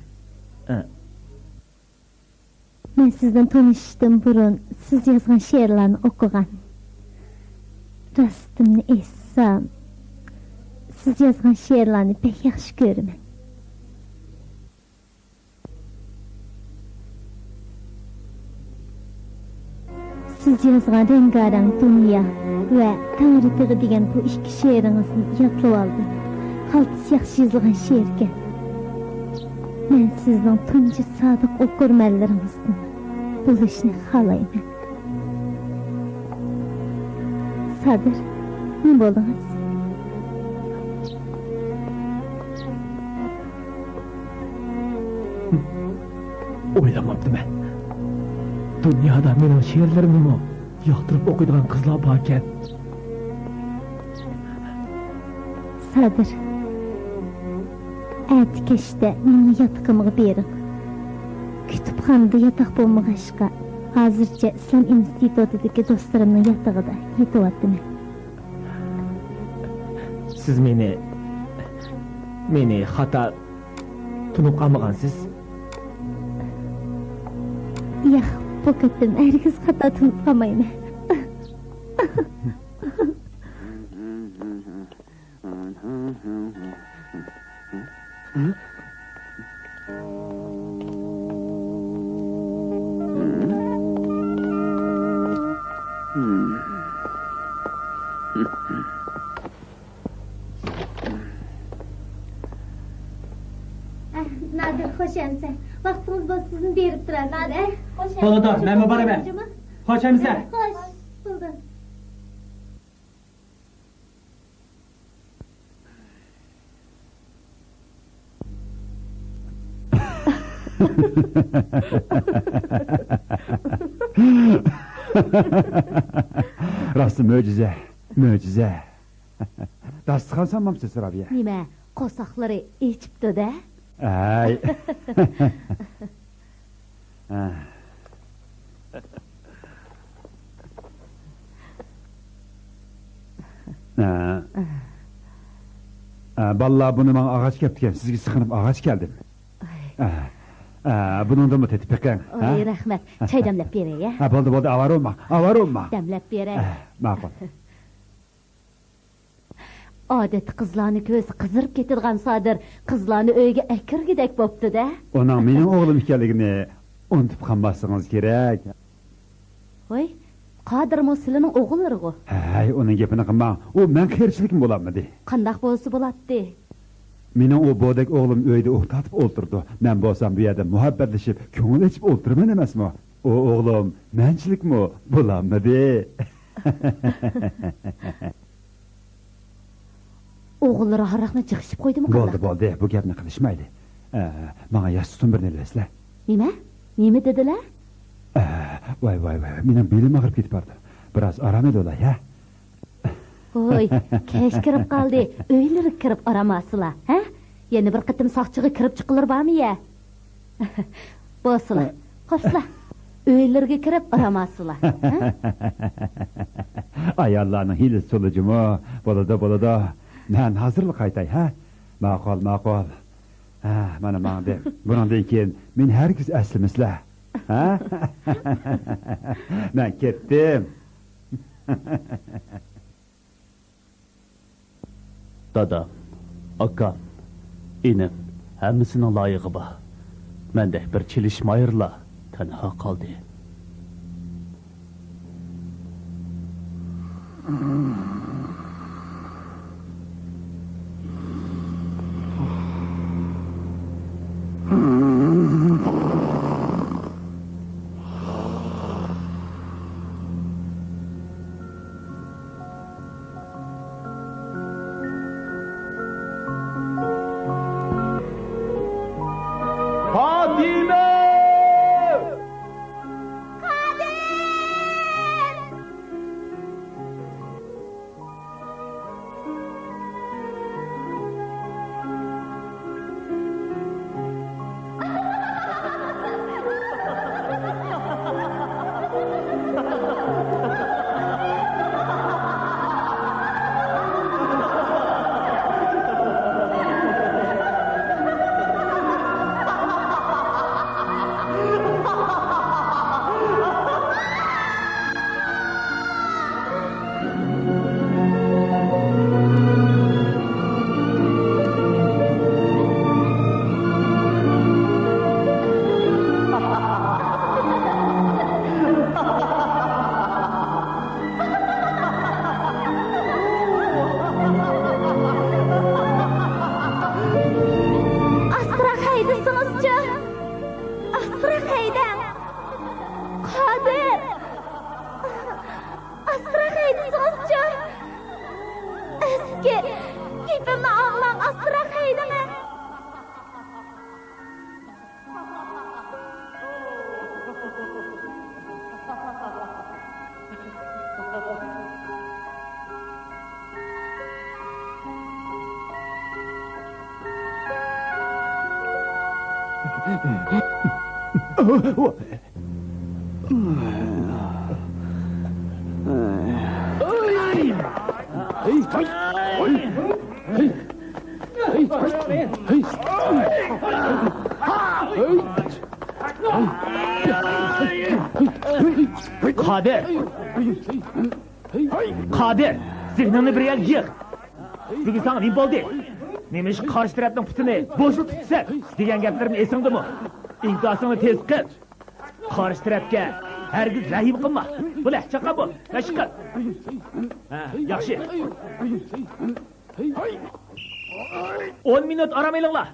مەن سىزدىن تونۇشۇشتىن بۇرۇن سىز يازغان شېئىرلارنى ئوقۇغان. راستىمنى ئېيتسام، سىز يازغان شېئىرلارنى بەك ياخشى كۆرىمەن. سىز يازغان رەڭگارەڭ دۇنيا ۋە تەڭرى تېغى دېگەن بۇ ئىككى شېئىرىڭىزنى يادلىۋالدىم. قالتىس ياخشى يېزىلغان شېئىركەن. مەن سىزنىڭ تۇنجى سادىق ئوقۇرمەنلىرىڭىزدىن بولۇشنى خالايمەن. سادىر، نېمە بولدىڭىز؟ ئويلىماپتىمەن. دۇنيادا مېنىڭ شېئىرلىرىمنىمۇ ياقتۇرۇپ ئوقۇيدىغان قىزلار باركەن. سادىر، ئەتە كەچتە مېنىڭ ياتىقىمغا بېرىڭ. كۇتۇپخانىدا ياتاق بولمىغاچقا، ھازىرچە ئىسلام ئىنستىتۇتىدىكى دوستلىرىمنىڭ ياتىقىدا يېتىۋاتىمەن. سىز مېنى، مېنى خاتا تونۇپ قالمىغانسىز؟ ياق، بۇ قېتىم ھەرگىز خاتا تونۇپ قالمايمەن. نادىر، خوش ئەمىسە. ۋاقتىڭىز بولسا سىزنى بېرىپ تۇرارسىز، ھە؟ بولىدۇ، مەنمۇ بارىمەن. خوش ئەمىسە. خوش، بولدى. راستلا مۆجىزە، مۆجىزە. داستىخان سالمامسىز، رابىيە؟ نېمە، قورساقلىرى ئېچىپتۇ-دە؟ ئەي. ھە. ھە. ھە، بالىلار، بۇنى ماڭا ئاغاچ كەپتىكەن، سىزگە سىقىنىپ ئاغاچ كەلدىم. ئاي. ھە. ھە، بۇنىڭدىنمۇ تېتىپ بېقىڭ، ھە؟ ئاي، رەھمەت. چاي دەملەپ بېرەي، ھە؟ ھە، بولدى، بولدى، ئاۋارە بولماڭ، ئاۋارە بولماڭ. دەملەپ بېرەي. ھە، ماقۇل. ئادەتتە قىزلارنى كۆرسە قىزىرىپ كېتىدىغان سادىر قىزلارنى ئۆيگە ئەكىرگۈدەك بوپتۇ-دە. ئۇنىڭ مېنىڭ ئوغلۇم ئىكەنلىكىنى ئۇنتۇپ قالماسلىقىڭىز كېرەك. ۋاي، قادىرمۇ سىلىنىڭ ئوغۇللىرىغۇ. ھەي، ئۇنىڭ گېپىنى قىلماڭ. ئۇ مەن قېرىچىلىكىم بولالمىدى. قانداق بولسا بولاتتى. مېنىڭ ئۇ بودەك ئوغلۇم ئۆيدە ئۇھ تارتىپ ئولتۇرىدۇ. مەن بولسام بۇ يەردە مۇھەببەتلىشىپ، كۆڭۈل ئېچىپ ئولتۇرىمەن ئەمەسمۇ. ئۇ ئوغلۇم مەنچىلىكمۇ بولالمىدى. ئوغۇللىرى ھاراقنى جىق ئىچىپ قويدىمۇ قانداق؟ بولدى، بولدى، بۇ گەپنى قىلىشمايلى. ئە، ماڭا ياستۇقتىن بىرنى ئېلىۋەتسىلە. نېمە؟ نېمە دېدىلە؟ ئە، ۋاي، ۋاي، ۋاي، مېنىڭ بېلىم ئاغرىپ كېتىپ بارىدۇ. بىراز ئارام ئېلىۋالاي، ھە؟ ھوي، كەچ كىرىپ قالدى. ئۆيلىرىگە كىرىپ ئارام ئالسىلا، ھە؟ يەنە بىر قېتىم ساقچىغا كىرىپ چىققۇلىرى بارمۇ يە؟ بولسىلا، قوپسىلا. ئۆيلىرىگە كىرىپ ئارام ئالسىلا، ھە؟ ئاياللارنىڭ ھىيلىسى تولا جۇمۇ. بولىدۇ، بولىدۇ. مەن ھازىرلا قايتاي، ھە؟ ماقۇل، ماقۇل. ھە، مانا ماڭدىم. بۇنىڭدىن كېيىن مېنى ھەرگىز ئەسلىمىسىلە. ھە؟ مەن كەتتىم. دادا، ئاكا، ئىنىم، ھەممىسىنىڭ لايىقى بار. مەندەك بىر چېلىشمايېرلا تەنھا قالدى. پاتىمە! قادىر! ئاستىراق ھەيدىسىڭىزچۇ؟ ئاستىراق ھەيدەڭ! قادىر! ئاستىراق ھەيدىسىڭىزچۇ؟ ئەسكى، گېپىمنى ئاڭلاڭ، ئاستىراق ھەيدىڭە! قادىر! قادىر! زېھنىڭنى بىر يەرگە يىغ! بۈگۈن ساڭا نېمە بولدى؟ نېمىشقا قارشى تەرەپنىڭ پۇتىنى بوشلا تۇتىسەن دېگەن گەپلىرىم ئېسىڭدىمۇ؟ ئىنكاسىڭنى تېز قىل. قارشى تەرەپكە ھەرگىز رەھىم قىلما. بۇلە، چاققان بول. مەشىق قىل. ھە، ياخشى. ئون مىنۇت ئارام ئېلىڭلار.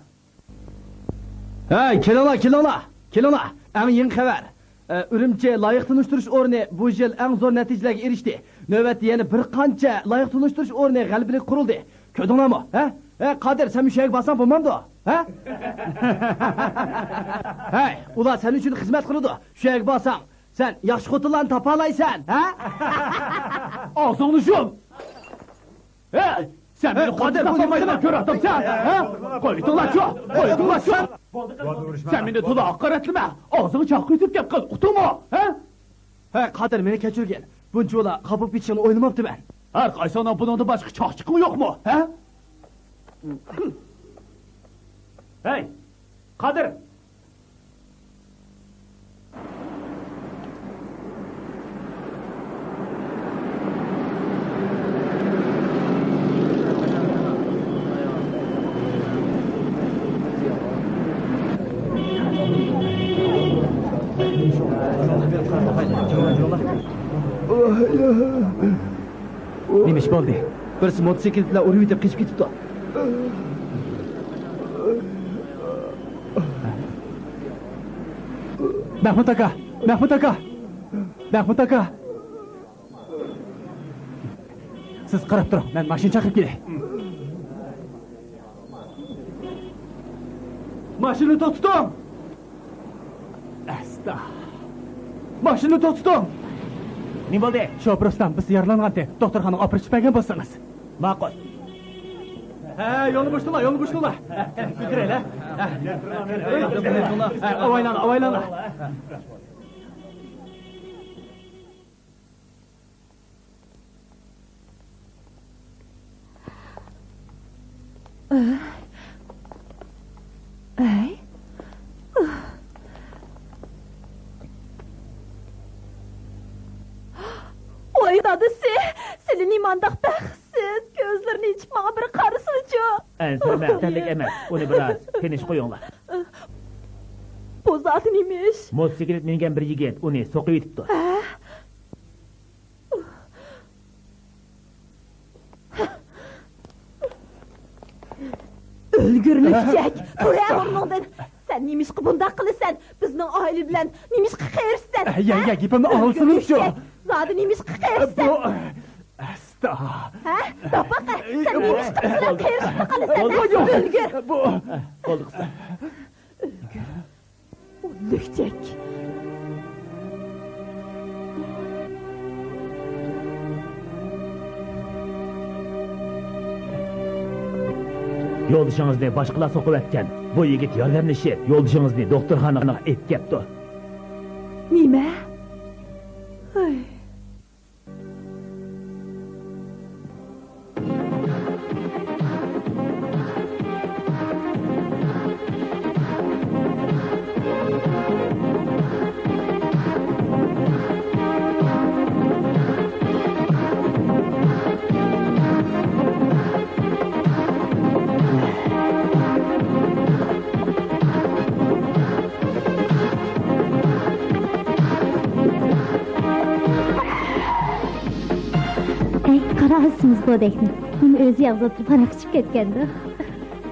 ھەي، كېلىڭلار، كېلىڭلار، كېلىڭلار. ئەڭ يېڭى خەۋەر. ئە، ئۈرۈمچى لايىق تونۇشتۇرۇش ئورنى بۇ يىل ئەڭ زور نەتىجىلەرگە ئېرىشتى. نۆۋەتتە يەنە بىر قانچە لايىق تونۇشتۇرۇش ئورنى غەلىبىلىك قۇرۇلدى. كۆردۈڭلارمۇ؟ ھە؟ ھە، قادىر، سەن شۇ يەرگە بارساڭ بولمامدۇ؟ ھە؟ ھەي، ئۇلار سەن ئۈچۈن خىزمەت قىلىدۇ. شۇ يەرگە بارساڭ، سەن ياخشى خوتۇنلارنى تاپالايسەن، ھە؟ ئاغزىڭنى يۇم! ھە! سەن مېنى قادىر، قولدىن تاپالمايدىغان كۆرۈۋاتامسەن، ھە؟ قويدۇڭلارچۇ، قويدۇڭلارچۇ! سەن مېنى تولا ھاقارەتلىمە! ئاغزىڭنى چاققا يېتىپ گەپ قىل، ئۇقتۇڭمۇ، ھە؟ ھە، قادىر، مېنى كەچۈرگىن. بۇنچىۋالا خاپا بولۇپ كېتىشىڭنى ئويلىماپتىمەن. ھەر قايسىڭنىڭ بۇنىڭدىن باشقا چاقچىقىڭ يوقمۇ، ھە؟ ھەي، قادىر! نېمە ئىش بولدى؟ بىرسى موتوسىكلىت بىلەن ئۇرۇۋېتىپ قېچىپ كېتىپتۇ. مەھمۇت ئاكا! مەھمۇت ئاكا! مەھمۇت ئاكا! سىز قاراپ تۇرۇڭ، مەن ماشىنا چاقىرىپ كېلەي. ماشىنىنى توختىتىڭ! ئەستا. ماشىنىنى توختىتىڭ! نېمە بولدى؟ شوپۇر ئۇستام، بىز يارىلانغانتى. دوختۇرخانىغا ئاپىرىپ بەرگەن بولسىڭىز. ماقۇل. ھە، يولنى بوشىتىڭلار، يولنى بوشىتىڭلار. ھە، كۆتۈرەيلى. ھە. ھە، ئاۋايلاڭلار، ئاۋايلاڭلار. ئەي. ۋاي دادىسى، سىلى نېمانداق بەختسىز، كۆزلىرىنى ئېچىپ ماڭا بىر قارىسىلىچۇ. ئەنسىرىمە، تەللىك ئەمەس، ئۇنى بىراز تىنچ قويۇڭلار. بۇ زادى نېمە ئىش؟ موتوسىكلىت مىنگەن بىر يىگىت ئۇنى سوقۇۋېتىپتۇ. ھە؟ ئۆلگۈر لۈكچەك! تۇر ھە ئورنۇڭدىن! سەن نېمىشقا بۇنداق قىلىسەن؟ بىزنىڭ ئائىلە بىلەن نېمىشقا قېرىشىسەن؟ يە، يە، گېپىمنى ئاڭلىسىڭىزچۇ! زادى نېمىشقا قېرىشىسەن؟ بۇ، ئەستا! ھە؟ داپاقا! سەن نېمىشقا بىز بىلەن قېرىشىشقا قالىسەن؟ بولدى، ھە؟ بولدى. ئۆلگۈر! بولدى قىزىم. ئۆلگۈر! ئۇ لۈكچەك. يولدىشىڭىزنى باشقىلار سوقۇۋەتكەن. بۇ يىگىت ياردەملىشىپ، يولدىشىڭىزنى دوختۇرخانىغا ئېلىپ كەپتۇ. نېمە؟ ھەي. ئەي، قارا ئاسىمىز گودەكنى. ئۇنى ئۆزى ياغزا ئولتۇرۇپ ھاراق ئىچىپ كەتكەندۇ.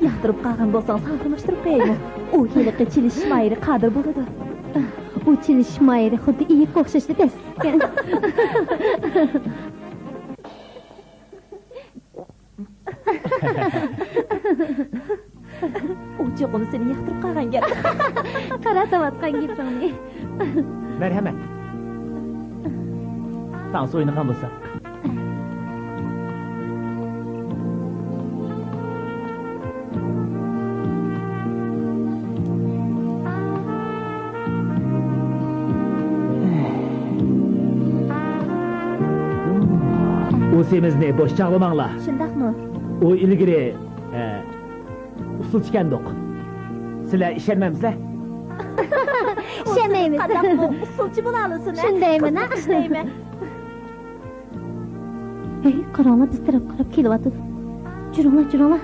ياقتۇرۇپ قالغان بولساڭ ساڭا تونۇشتۇرۇپ قويايمۇ؟ ئۇ ھېلىقى چېلىش ماھىرى قادىر بولىدۇ. ئۇ چېلىش ماھىرى خۇددى ئېيىققا ئوخشاشلا دەسسىكەن. ئۇ چوقۇم سېنى ياقتۇرۇپ قالغان گەپ. قارا تاۋاتقان گېپىڭنى. مەرھەمەت. تانسا ئوينىغان بولساق. ئۇ سېمىزنى بوش چاغلىماڭلار. شۇنداقمۇ؟ ئۇ ئىلگىرى، ئە، ئۇسسۇلچىكەندۇق. سىلەر ئىشەنمەمسىلەر؟ ئىشەنمەيمىز. قانداقمۇ ئۇسسۇلچى بولالىسۇن، ھە؟ شۇندايمۇ، ھە؟ قىزىق ئىشلەيمەن. ھەي، قاراڭلار، بىز تەرەپ قاراپ كېلىۋاتىدۇ. جۈرۈڭلار، جۈرۈڭلار.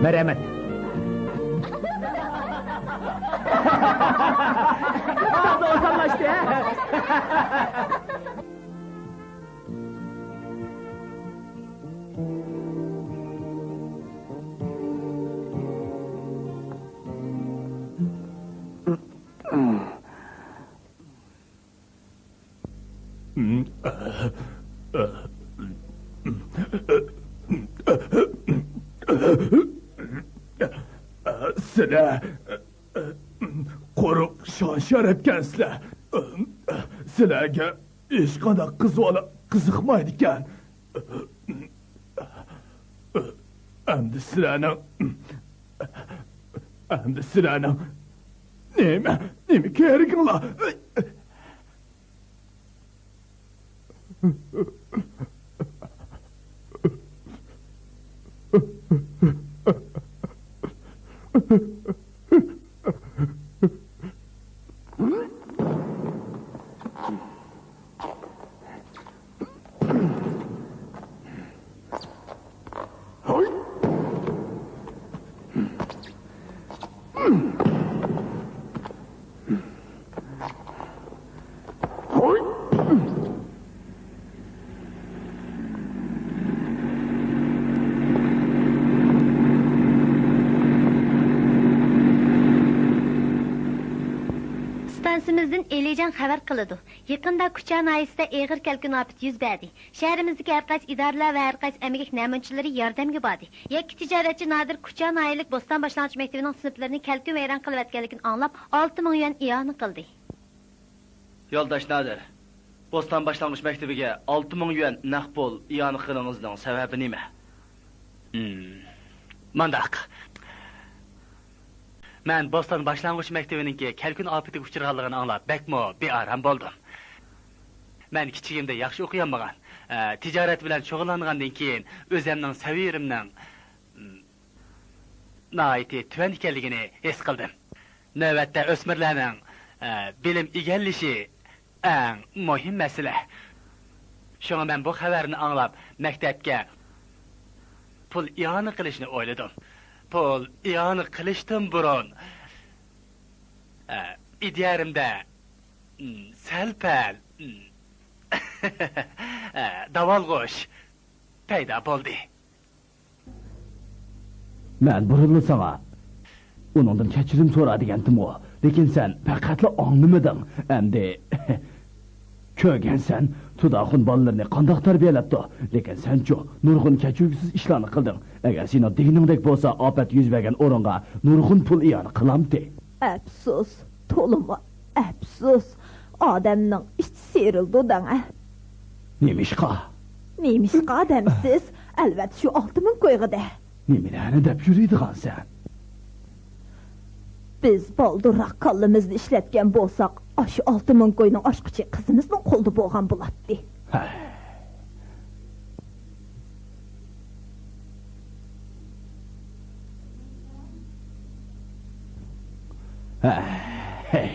مەرھەمەت. ئاز ئوساللاشتى، ھە؟ سىلەر قۇرۇق شان-شەرەپكەنسىلەر. سىلەرگە ھېچقانداق قىز بالا قىزىقمايدىكەن. ئەمدى سىلەرنىڭ، ئەمدى سىلەرنىڭ نېمە، نېمە كېرىكىڭلار؟ ئىستانسىمىزدىن ئېلىجان خەۋەر قىلىدۇ. يېقىندا كۇچا ناھىيەسىدە ئېغىر كەلكۈن ئاپىتى يۈز بەردى. شەھىرىمىزدىكى ھەر قايسى ئىدارىلەر ۋە ھەر قايسى ئەمگەك نەمۇنىچىلىرى ياردەمگە باردى. يەككە تىجارەتچى نادىر كۇچا ناھىيەلىك بوستان باشلانغۇچ مەكتىۋىنىڭ سىنىپلىرىنى كەلكۈن ۋەيران قىلىۋەتكەنلىكىنى ئاڭلاپ، ئالتە مىڭ يۈەن ئىئانە قىلدى. يولداش نادىر، بوستان باشلانغۇچ مەكتىۋىگە ئالتە مىڭ يۈەن نەق پۇل ئىئانە قىلغىنىڭىزنىڭ سەۋەبى نېمە؟ ھىم، مانداق. مەن بوستان باشلانغۇچ مەكتىۋىنىڭكى كەلكۈن ئاپىتىگە ئۇچرىغانلىقىنى ئاڭلاپ بەكمۇ بىئارام بولدۇم. مەن كىچىكىمدە ياخشى ئوقۇيالمىغان، ئە، تىجارەت بىلەن شۇغۇللانغاندىن كېيىن ئۆزۈمنىڭ سەۋىيەمنىڭ، م، ناھايىتى تۆۋەن ئىكەنلىكىنى ھېس قىلدىم. نۆۋەتتە ئۆسمۈرلەرنىڭ، ئە، بىلىم ئىگىلىشى ئەڭ مۇھىم مەسىلە. شۇڭا مەن بۇ خەۋەرنى ئاڭلاپ، مەكتەپكە پۇل ئىئانە قىلىشنى ئويلىدىم. پۇل ئىئانە قىلىشتىن بۇرۇن، ئە، ئىدىيەمدە، م، سەل-پەل، م، ئە، داۋالغۇش پەيدا بولدى. مەن بۇرۇنلا ساڭا ئۇنىڭدىن كەچۈرۈم سورا دېگەنتىمغۇ، لېكىن سەن پەقەتلا ئاڭلىمىدىڭ. ئەمدى كۆرگەنسەن، تۇداخۇن بالىلىرىنى قانداق تەربىيەلەپتۇ، لېكىن سەنچۇ نۇرغۇن كەچۈرگۈسىز ئىشلارنى قىلدىڭ. ئەگەر سېنىڭ دېگىنىڭدەك بولسا، ئاپەت يۈز بەرگەن ئورۇنغا نۇرغۇن پۇل ئىئانە قىلامتى. ئەپسۇس، تولىمۇ ئەپسۇس. ئادەمنىڭ ئىچى سىيرىلىدۇ دەڭە. نېمىشقا؟ نېمىشقا دەمسىز؟ ئەلۋەتتە شۇ ئالتە مىڭ كويغىدە. نېمىلەرنى دەپ يۈرىدىغانسەن؟ بىز بالدۇرراق كاللىمىزنى ئىشلەتكەن بولساق، ئاشۇ ئالتە مىڭ كوينىڭ ئاچقۇچى قىزىمىزنىڭ قولىدا بولغان بولاتتى. ھە. ھەي،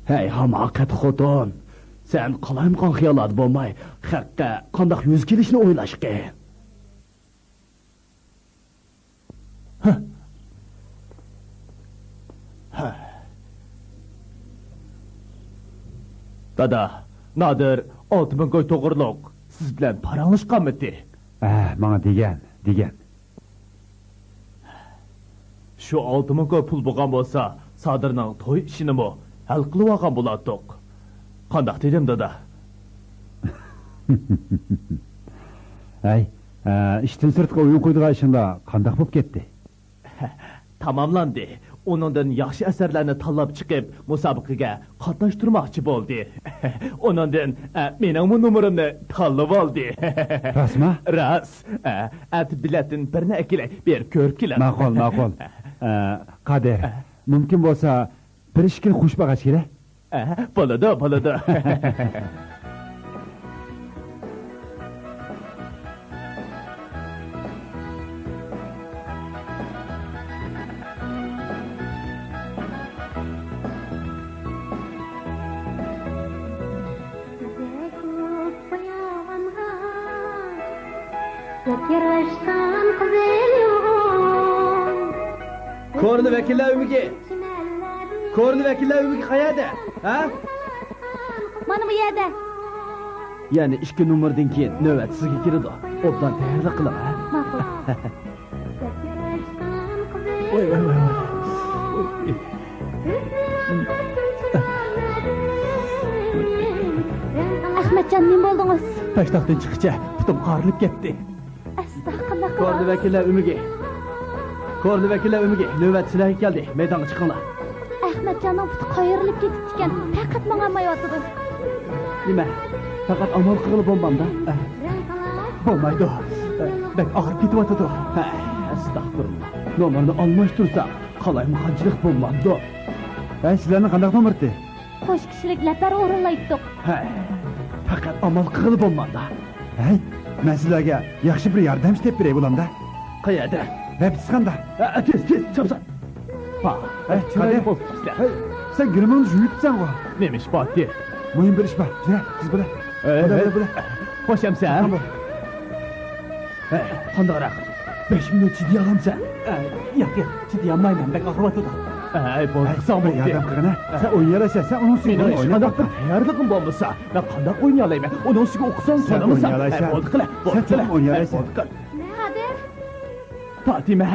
ھەي، ھاماقەت خوتۇن! سەن قالايمىقان خىياللاردا بولماي، خەققە قانداق يۈز كېلىشنى ئويلاشقىن. ھە. ھە. دادا، نادىر ئالتە مىڭ كوي توغرۇلۇق سىز بىلەن پاراڭلاشقانمىدى؟ ھە، ماڭا دېگەن، دېگەن. شۇ ئالتە مىڭ كوي پۇل بولغان بولسا، سادىرنىڭ توي ئىشىنىمۇ ھەل قىلىۋالغان بولاتتۇق. قانداق دېدىم، دادا؟ ھەي، ئە، ئىشتىن سىرتقى ئويۇن قويىدىغان ئىشىڭلار قانداق بولۇپ كەتتى؟ تاماملاندى. ئۇنىڭدىن ياخشى ئەسەرلەرنى تاللاپ چىقىپ، مۇسابىقىگە قاتناشتۇرماقچى بولدى. ئۇنىڭدىن، ئە، مېنىڭمۇ نومۇرۇمنى تاللىۋالدى. راستمۇ؟ راست. ئە، ئەتە بېلەتتىن بىرنى ئەكېلەي، بېرىپ كۆرۈپ كېلىڭ. ماقۇل، ماقۇل. ئە، قادىر، ئە، مۇمكىن بولسا، بىر ئىككى كۈن خوش باغاچ كېلە. ئە، بولىدۇ، بولىدۇ. كۆپ ياراشقان قىزىل يۇغۇن. كورلا ۋەكىللەر ئۆمىكى. كورلا ۋەكىللەر ئۆمىكى قەيەردە؟ ھە؟ مانا بۇ يەردە. يەنە ئىككى نومۇردىن كېيىن نۆۋەت سىزگە كېلىدۇ. ئوبدان تەييارلىق قىلىڭ، ھە؟ ماقۇل. ۋاي، ۋاي، ۋاي، ۋاي. ئەخمەتجان، نېمە بولدىڭىز؟ پەشتاقتىن چىققىچە پۇتۇم قارىلىپ كەتتى. ئەستەغپۇرۇللا. كورلا ۋەكىللەر ئۆمىكى. كورلا ۋەكىللەر ئۆمىكى، نۆۋەت سىلەرگە كەلدى. مەيدانغا چىقىڭلار. ئەخمەتجاننىڭ پۇتى قايرىلىپ كېتىپتىكەن، پەقەت ماڭالمايۋاتىدۇ. نېمە؟ پەقەت ئامال قىلغىلى بولمامدا؟ بولمايدۇ. بەك ئاغرىپ كېتىۋاتىدۇ. ھە، ئەستەغپۇرۇللا. نومۇرنى ئالماشتۇرساق، قالايمىقانچىلىق بولمامدۇ؟ ھەي، سىلەرنىڭ قانداق نومۇرتى؟ قوش كىشىلىك لەپەر ئورۇنلايتتۇق. ھە، پەقەت ئامال قىلغىلى بولمامدا؟ ھەي، مەن سىلەرگە ياخشى بىر ياردەمچى تېپىپ بېرەي بولامدا؟ قەيەردە؟ رەپىتسخانىدا. ھە، تېز، تېز، چاپسان. ھە، قادىر. ھەي، سەن گىرىمىڭنى يۇيۇپسەنغۇ؟ نېمە ئىش بار؟ مۇھىم بىر ئىش بار. بىلە، قىز بىلە. بىلە، بىلە، بىلە. خوش ئەمسە. ھە، قانداقراق؟ بەش مىنۇت چىدىيالامسەن؟ ئە، ياق، ياق، چىدىيالمايمەن، بەك ئاغرىۋاتىدۇ. ئەي، بولدى، ساڭا بولدى. ياردەم قىلغىنا. سەن ئوينىيالايسەن، سەن ئۇنىڭ ئۈستىگە مېنىڭ ھېچقانداق بىر تەييارلىقىم بولمىسا، مەن قانداق ئوينىيالايمەن؟ ئۇنىڭ ئۈستىگە ئوقۇسام، سەن ئوينىيالايسەن. ئەي، بولدى قىلە، بولدى قىلە. سەن ئوينىيالايسەن. قادىر. پاتىمە.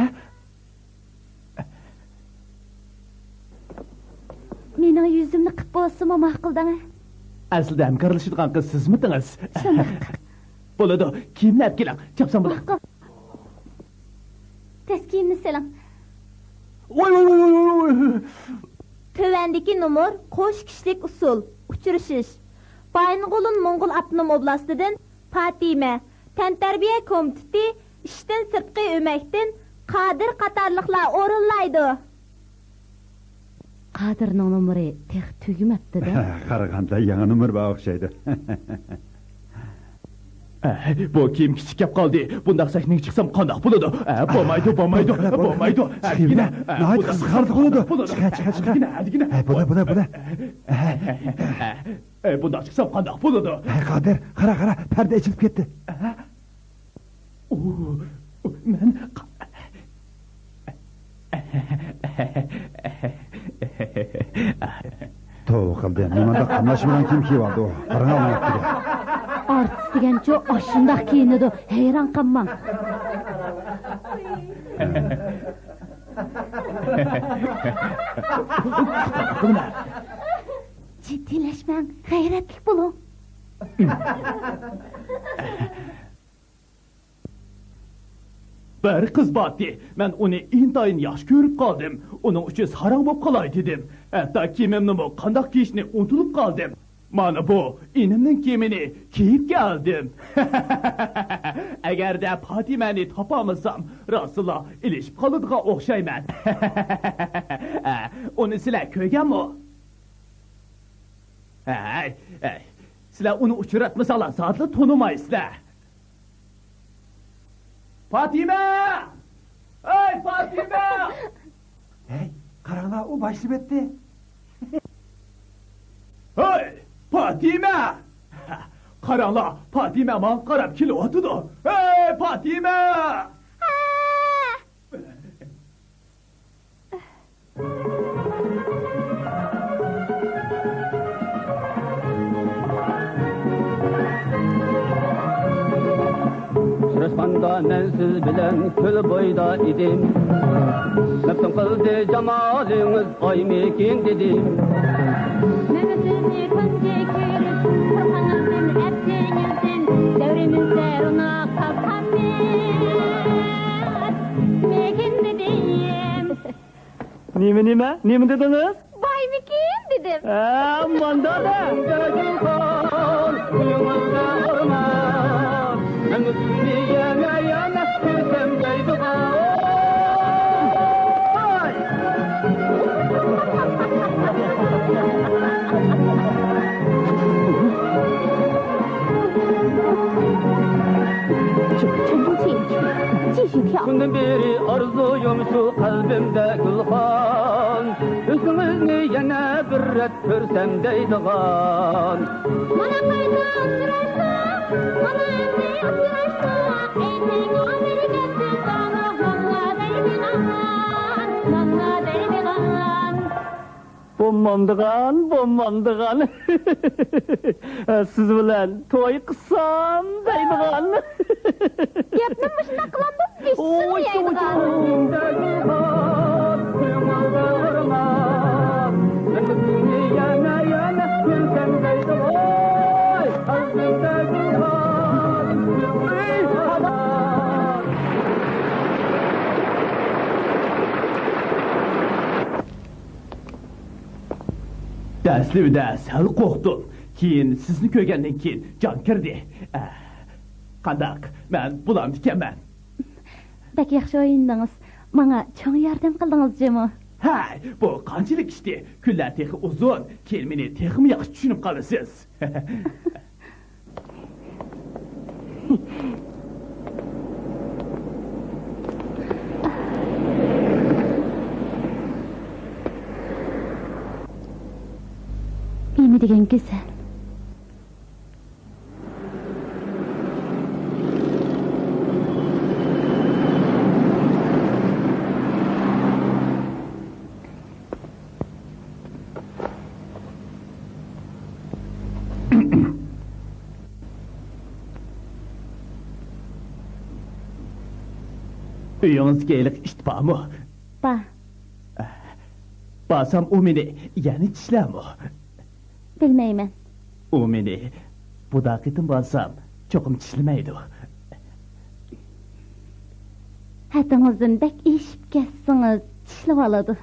مېنىڭ يۈزۈمنى قىپ بولسىمۇ ماقۇل دەڭە. ئەسلىدە ھەمكارلىشىدىغان قىز سىزمىتىڭىز؟ شۇنداق. بولىدۇ، كىيىمنى ئەپ كېلىڭ، چاپسان بولۇڭ. ماقۇل. تېز كىيىمنى سېلىڭ. ۋاي، ۋاي، ۋاي، ۋاي، ۋاي. تۆۋەندىكى نومۇر قوش كىشىلىك ئۇسسۇل، ئۇچرىشىش. بايىنغولىن موڭغۇل ئاپتونوم ئوبلاستىدىن پاتىمە، تەنتەربىيە كومىتېتى، ئىشتىن سىرتقى ئۆمەكتىن قادىر قاتارلىقلار ئورۇنلايدۇ. قادىرنىڭ نومۇرى تېخى تۈگىمەپتۇ-دە. قارىغاندا يېڭى نومۇر بار ئوخشايدۇ. ئە، بۇ كىيىم كىچىك كەپ قالدى. بۇنداق سەھنىگە چىقسام قانداق بولىدۇ؟ ئە، بولمايدۇ، بولمايدۇ، بولىدۇ، بولمايدۇ. ئە، چىقىۋېرە. ئەگىنە، ئە، ناھايىتى قىزىقارلىق بولىدۇ. چىقە، چىقە، چىقە. ئەگىنە، ئەگىنە. ئە، بولە، بولە، بولە. ئە، بۇنداق چىقسام قانداق بولىدۇ؟ ئە، قادىر، قارا، قارا، پەردە ئېچىلىپ كەتتى. ئە؟ ئۇ، مەن قا-، توۋا قىلدى، نېمانداق قاملاشمىغان كىيىم كىيىۋالدى ئۇ. قاراڭ ئاڭلاپ تۇرۇپ. ئارتىس دېگەنچۇ ئاشۇنداق كىيىنىدۇ، ھەيران قالماڭ. جىددىيلەشمەڭ، غەيرەتلىك بولۇڭ. بىر قىز بارتى، مەن ئۇنى ئىنتايىن ياخشى كۆرۈپ قالدىم. ئۇنىڭ ئۈچۈن ساراڭ بولۇپ قالاي دېدىم. ھەتتا كىيىمىمنىمۇ قانداق كىيىشنى ئۇنتۇلۇپ قالدىم. مانا بۇ ئىنىمنىڭ كىيىمىنى كىيىپ كەلدىم. ئەگەردە پاتىمەنى تاپالمىسام، راستلا ئېلىشىپ قالىدىغان ئوخشايمەن. ئۇنى سىلەر كۆرگەنمۇ؟ ھەي، ھەي، سىلەر ئۇنى ئۇچراتمىساڭلار زادىلا تونۇمايسىلەر. پاتىمە! ھەي، پاتىمە! ھەي، قاراڭلار، ئۇ باشلىۋەتتى. ھەي، پاتىمە! قاراڭلار، پاتىمە ماڭا قاراپ كېلىۋاتىدۇ. ھەي، پاتىمە! ئۇچراشقاندا مەن سىز بىلەن كۆل بويىدا ئىدىم. مەپتۇن قىلدى جامالىڭىز ئايمىكىن دېدىم. مەن سىزنى تۇنجى كۆرۈپ، قورققانلىقتىن ئەپسىنىدىم. دەۋرىمىزدە روناق تاپقانمىز، مىكىن دېدىم. نېمە، نېمە؟ نېمە دېدىڭىز؟ بايمىكىن دېدىم. ھە، مانداق دە. كۈندىن بېرى ئارزۇيۇم شۇ قەلبىمدە گۈلخان، ئۆزىڭىزنى يەنە بىر رەت كۆرسەم دەيدىغان. مانا قايتا ئۇچراشتۇق، مانا ئەمدى ئۇچراشتۇق، ئېيتىڭ بىر گەپ سۆزلەرنى ماڭا دەيدىغان، ماڭا دەيدىغان. بولمامدىغان، بولمامدىغان. سىز بىلەن توي قىلسام دەيدىغان. گەپنى مۇشۇنداق قىلامدۇ؟ بىشسىم يەيدىغان. دەسلىۋىدە سەل قورقتۇم. كېيىن سىزنى كۆرگەندىن كېيىن جان كىردى. ئە، قانداق؟ مەن بولامدىكەنمەن؟ بەك ياخشى ئوينىدىڭىز. ماڭا چوڭ ياردەم قىلدىڭىز جۇمۇ. ھەي، بۇ قانچىلىك ئىشتى؟ كۈنلەر تېخى ئۇزۇن. كېيىن مېنى تېخىمۇ ياخشى چۈشىنىپ قالىسىز. نېمە دېگەن گۈزەل. ئۆيىڭىزدىكى ھېلىقى ئىت بارمۇ؟ بار. بارسام ئۇ مېنى يەنە چىشلەرمۇ؟ بىلمەيمەن. ئۇ مېنى بۇدا قېتىم بارسام چوقۇم چىشلىمەيدۇ. ھەددىڭىزدىن بەك ئېشىپ كەتسىڭىز چىشلىۋالىدۇ.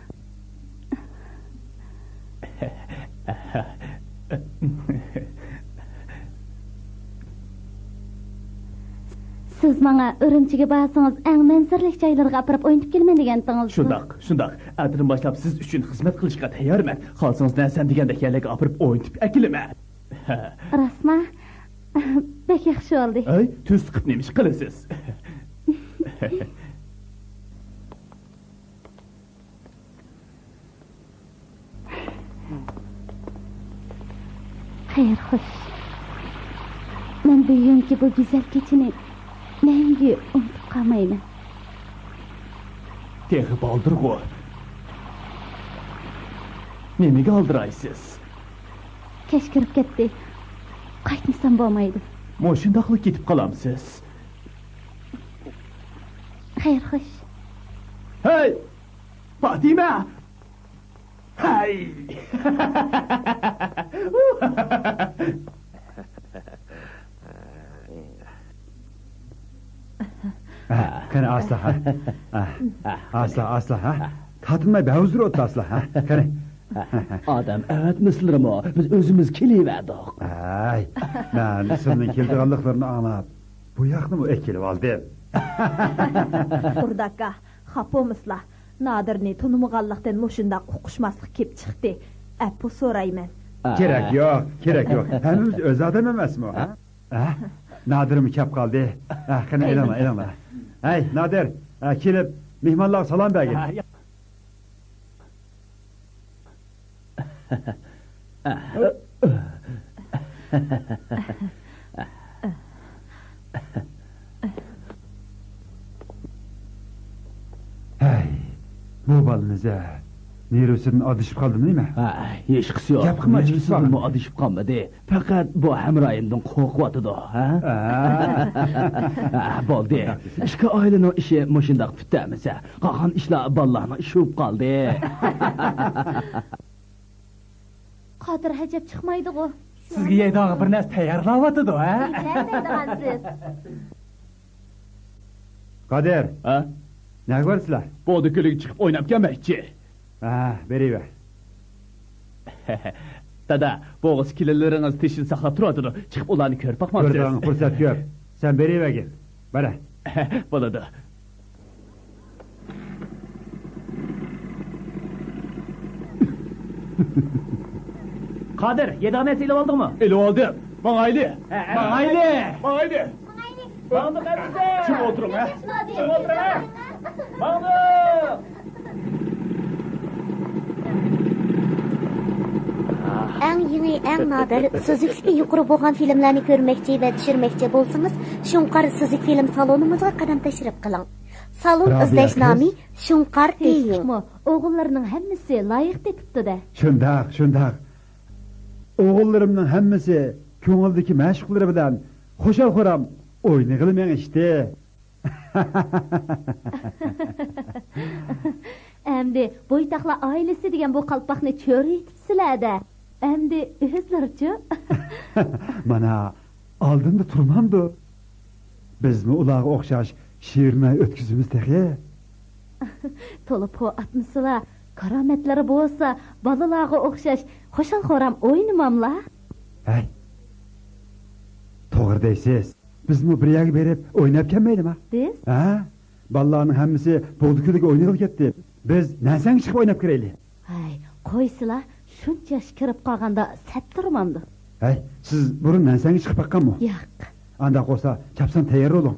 سىز ماڭا ئۈرۈمچىگە بارسىڭىز ئەڭ مەنزىرىلىك جايلىرىغا ئاپىرىپ ئوينىتىپ كېلىمەن دېگەنتىڭىز. شۇنداق، شۇنداق. ئەتىدىن باشلاپ سىز ئۈچۈن خىزمەت قىلىشقا تەييارمەن. خالىسىڭىز نەرسەم دېگەندەك يەرلەرگە ئاپىرىپ ئوينىتىپ ئەكېلىمەن. راستما؟ بەك ياخشى بولدى. ئەي، تۈز قىپ نېمە ئىش قىلىسىز؟ خەير خوش. مەن بۈگۈنكى بۇ گۈزەل كېچىنى مەڭگۈ ئۇنتۇپ قالمايمەن. تېخى بالدۇرغۇ. نېمىگە ئالدىرايسىز؟ كەچ كىرىپ كەتتى. قايتمىسام بولمايدۇ. مۇشۇنداقلا كېتىپ قالامسىز؟ خەير خوش. ھەي! پاتىمە! ھەي! ھە، قېنى، ئاستا، ھە. ھە. ئاستا، ئاستا، ھە. تارتىنماي بەھۇزۇر ئولتۇر، ئاستا، ھە. قېنى. ئادەم ئەۋەتمىسىلىرىمۇ، بىز ئۆزىمىز كېلىۋەردۇق. ھەي، مەن سىلىنىڭ كېلىدىغانلىقلىرىنى ئاڭلاپ، بۇ ياقنىمۇ ئەكېلىۋالدىم. قۇرداكا، خاپا بولمىسىلا، نادىرنى تونۇمىغانلىقتىن مۇشۇنداق ئۇقۇشماسلىق كېلىپ چىقتى. ئەپۇ سورايمەن. كېرەك يوق، كېرەك يوق. ھەممىمىز ئۆز ئادەم ئەمەسمۇ، ھە؟ ھە؟ نادىرمۇ كەپ قالدى. ھە، قېنى، ئېلىڭلار، ئېلىڭلار. ھەي، نادىر، ھە، كېلىپ مېھمانلارغا سالام بەرگىن. ھەي، بۇ بالىنىزە نېرۋىسىدىن ئادىشىپ قالدىمۇ نېمە؟ ھە، ھېچقىسى يوق. گەپ قىلماي چىقىپ بارغىن. نېرۋىسىدىنمۇ ئادىشىپ قالمىدى. پەقەت بۇ ھەمراھىمدىن قورقۇۋاتىدۇ، ھە؟ ھە. ھە، بولدى. ئىككى ئائىلىنىڭ ئىشى مۇشۇنداق پۈتتى ئەمىسە. قالغان ئىشلار بالىلارنىڭ ئىشى بولۇپ قالدى. قادىر ھەجەپ چىقمايدىغۇ. سىزگە يەيدىغان بىر نەرسە تەييارلاۋاتىدۇ، ھە؟ نېمە دەيدىغانسىز؟ قادىر. ھە؟ نەگە بارىسىلەر؟ بودا كۆلىگە چىقىپ ئويناپ كەلمەكچى. ھە، بېرىۋەر. دادا، بوغۇز كېلىنلىرىڭىز تېشىنى ساقلاپ تۇرۇۋاتىدۇ. چىقىپ ئۇلارنى كۆرۈپ باقمامسىز؟ كۆرىدىغان پۇرسەت كۆپ. سەن بېرىۋەرگىن. بارە. بولىدۇ. قادىر، يەيدىغان نەرسە ئېلىۋالدىڭمۇ؟ ئېلىۋالدىم. ماڭايلى. ھە، ھە. ماڭايلى. ماڭايلى. ماڭدۇق ئەمىسە! چىڭ ئولتۇرۇڭ، ھە؟ چىڭ ئولتۇرۇڭ، ھە؟ ماڭدۇق! ئەڭ يېڭى، ئەڭ نادىر، سۈزۈكلۈكى يۇقىرى بولغان فىلىملەرنى كۆرمەكچى ۋە چۈشۈرمەكچى بولسىڭىز، شۇڭقار سۈزۈك فىلىم سالونىمىزغا قەدەم تەشرىپ قىلىڭ. سالون ئىزدەش نامى شۇڭقار تېيىڭ. ئوغۇللارنىڭ ھەممىسى لايىق تېپىپتۇ-دە. شۇنداق، شۇنداق. ئوغۇللىرىمنىڭ ھەممىسى كۆڭۈلدىكى مەشۇقلىرى بىلەن خۇشال-خۇرام ئوينىغىلى مېڭىشتى. ئەمدى بويتاقلار ئائىلىسى دېگەن بۇ قالپاقنى چۆرىيىتىپسىلەر-دە. ئەمدى ئۆزلىرىچۇ؟ مانا، ئالدىمدا تۇرمامدۇ؟ بىزمۇ ئۇلارغا ئوخشاش شېرىن ئاي ئۆتكۈزىمىز تېخى. تولا پو ئاتمىسىلا، كارامەتلىرى بولسا، بالىلارغا ئوخشاش خۇشال-خۇرام ئوينىماملا؟ ھەي، توغرا دەيسىز. بىزمۇ بىر يەرگە بېرىپ ئويناپ كەلمەيلىما؟ بىز؟ ھە؟ بالىلارنىڭ ھەممىسى بوغدا كۆلىگە ئوينىغىلى كەتتى. بىز نەنسەنگە چىقىپ ئويناپ كىرەيلى. ھەي، قويسىلا، شۇنچە ياش كىرىپ قالغاندا سەت تۇرمامدۇ؟ ھەي، سىز بۇرۇن نەنسەنگە چىقىپ باققانمۇ؟ ياق. ئانداق بولسا، چاپسان تەييار بولۇڭ.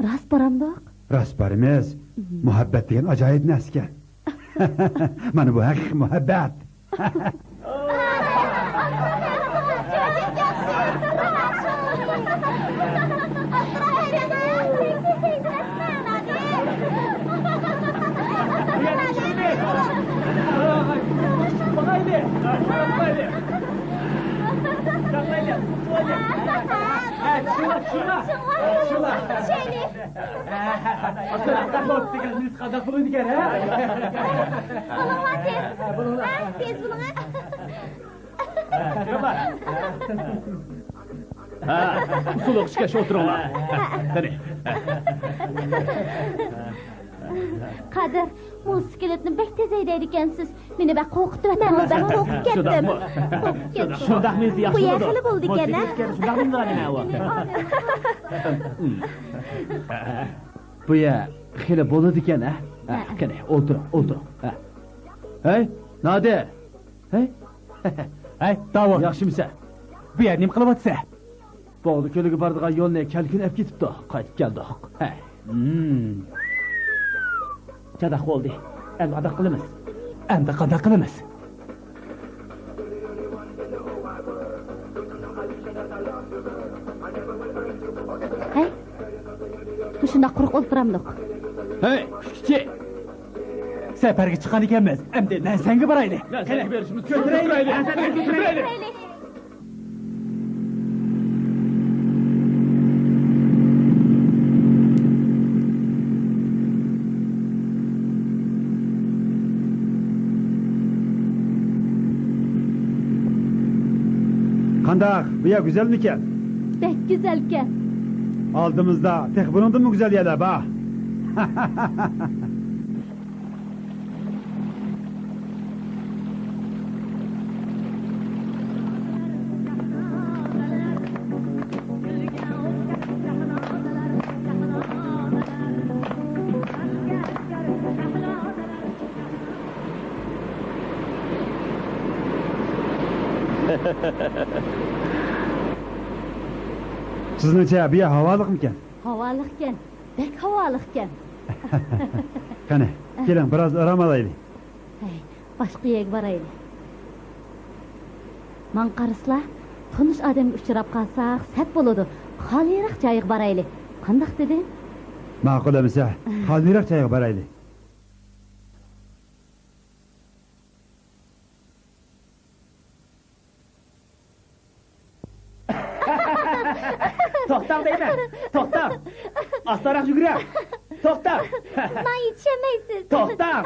راست بارامدۇق؟ راست بارىمىز. مم. مۇھەببەت دېگەن ئاجايىپ نەرسىكەن. مانا بۇ ھەقىقىي مۇھەببەت. قانداق بولىدىكەن، ھە؟ بولۇڭلار تېز. ھە، تېز بولۇڭ. ھە، ئۇسسۇل ئوخشىشىپ ئولتۇرۇڭلار. قېنى. قادىر، موتوسىكلىتنى بەك تېز ھەيدەيدىكەنسىز. مېنى بەك قورقۇتۇۋەتتىڭىز. مەنمۇ بەك قورقۇپ كەتتىم. شۇنداقمۇ؟ قورقۇپ كەتتىم. شۇنداق مىنسە ياخشى بولىدۇ. بۇ يەر خېلى بولىدىكەن، ھە؟ شۇنداق مىنىدىغان نېمە ئۇ؟ بۇ يەر خېلى بولىدىكەن، ھە؟ ھە، قېنى، ئولتۇرۇڭ، ئولتۇرۇڭ. ھە. ھەي، نادىر! ھەي! ھەي، داۋۇت! ياخشىمىسەن؟ بۇ يەردە نېمە قىلىۋاتىسەن؟ بوغدا كۆلىگە بارىدىغان يولنى كەلكۈن ئەپ كېتىپتۇ. قايتىپ كەلدۇق. ھە. ھىم. چاتاق بولدى. ئەمدى قانداق قىلىمىز؟ ئەمدى قانداق قىلىمىز؟ ھەي، مۇشۇنداق قۇرۇق ئولتۇرامدۇق؟ ھەي، كۈتكۈچى! سەپەرگە چىققان ئىكەنمىز. ئەمدى نەنسەنگە بارايلى. نەنسەنگە بېرىشىمىز كۆتۈرەيلى. نەنسەنگە كۆتۈرەيلى. قانداق، بۇ يەر گۈزەلمىكەن؟ بەك گۈزەلكەن. ئالدىمىزدا تېخى بۇنىڭدىنمۇ گۈزەل يەرلەر بار. سىزنىڭچە بۇ يەر ھاۋالىقمىكەن؟ ھاۋالىقكەن، بەك ھاۋالىقكەن. قېنى، كېلىڭ، بىراز ئارام ئالايلى. ھەي، باشقا يەرگە بارايلى. ماڭا قارىسىلا، تونۇش ئادەمگە ئۇچراپ قالساق سەت بولىدۇ. خالىيراق جايغا بارايلى. قانداق دېدىم؟ ماقۇل ئەمىسە، خالىيراق جايغا بارايلى. توختاڭ دەيمەن! توختاڭ! ئاستاراق يۈگۈرۈڭ! توختاڭ! ماڭا يېتىشەلمەيسىز! توختاڭ!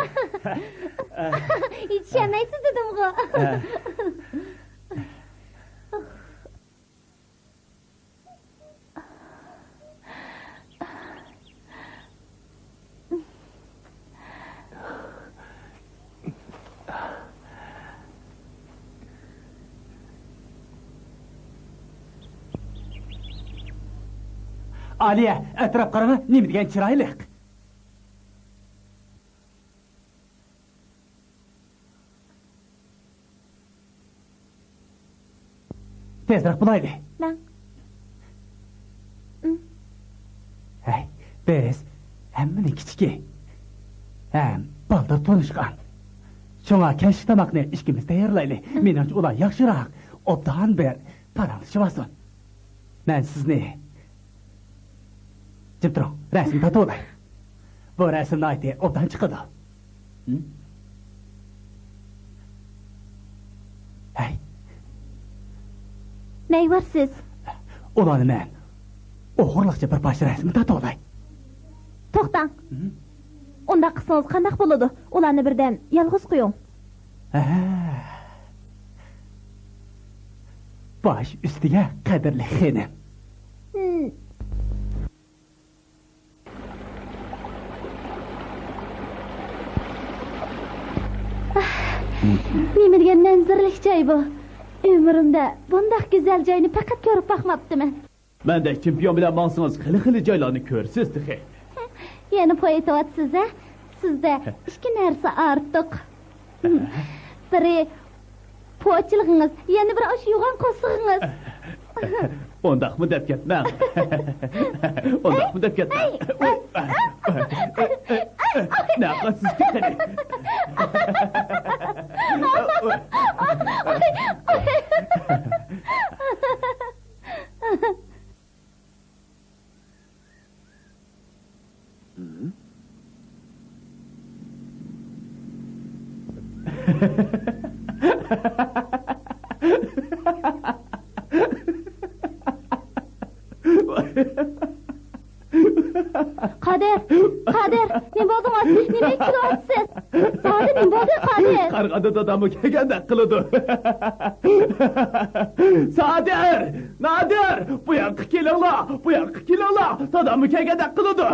يېتىشەلمەيسىز دېدىمغۇ! ئالىيە، ئەتراپ قاراڭا، نېمە دېگەن چىرايلىق! تېزرەك بولايلى. مەن. ئىم. بىز ھەممىنىڭ كىچىكى ھەم بالدۇر تونۇشقان. شۇڭا كەچلىك تاماقنى ئىككىمىز تەييارلايلى. مېنىڭچە ئۇلار ياخشىراق، ئوبدان بىر پاراڭلىشىۋالسۇن. مەن سىزنى، جىم تۇرۇڭ، رەسىم تارتىۋالاي. بۇ رەسىم ناھايىتى ئوبدان چىقىدۇ. ھىم؟ ھەي. نەيۋارسىز؟ ئۇلارنى مەن ئوغرىلىقچە بىر پارچە رەسىم تارتىۋالاي. توختاڭ. ھىم؟ ئۇنداق قىلسىڭىز قانداق بولىدۇ؟ ئۇلارنى بىردەم يالغۇز قويۇڭ. ھە. باش ئۈستىگە، قەدىرلىك خېنىم. ھىم. ئاھ، نېمە دېگەن مەنزىرىلىك جاي بۇ! ئۆمرۈمدە بۇنداق گۈزەل جاينى پەقەت كۆرۈپ باقماپتىمەن. مەندەك چېمپىيون بىلەن ماڭسىڭىز، خېلى-خېلى جايلارنى كۆرىسىز تېخى. يەنە پو ئېتىۋاتىسىز ھە؟ سىزدە ئىككى نەرسە ئارتۇق. بىرى پوچىلىقىڭىز، يەنە بىرى ئاشۇ يوغان قورسىقىڭىز. ئۇنداقمۇ دەپ كەتمەڭ. ئۇنداقمۇ دەپ كەتمەڭ. نەقەتسىز كېتىلى. قادىر! قادىر! نېمە بولدۇڭ ئاتىسى؟ نېمە ئېيتىۋاتىسىز؟ سادىر، نېمە بولدى قادىر؟ قارىغاندا داداممۇ كەلگەندەك قىلىدۇ. سادىر! نادىر! بۇ ياققا كېلىڭلار! بۇ ياققا كېلىڭلار! داداممۇ كەلگەندەك قىلىدۇ!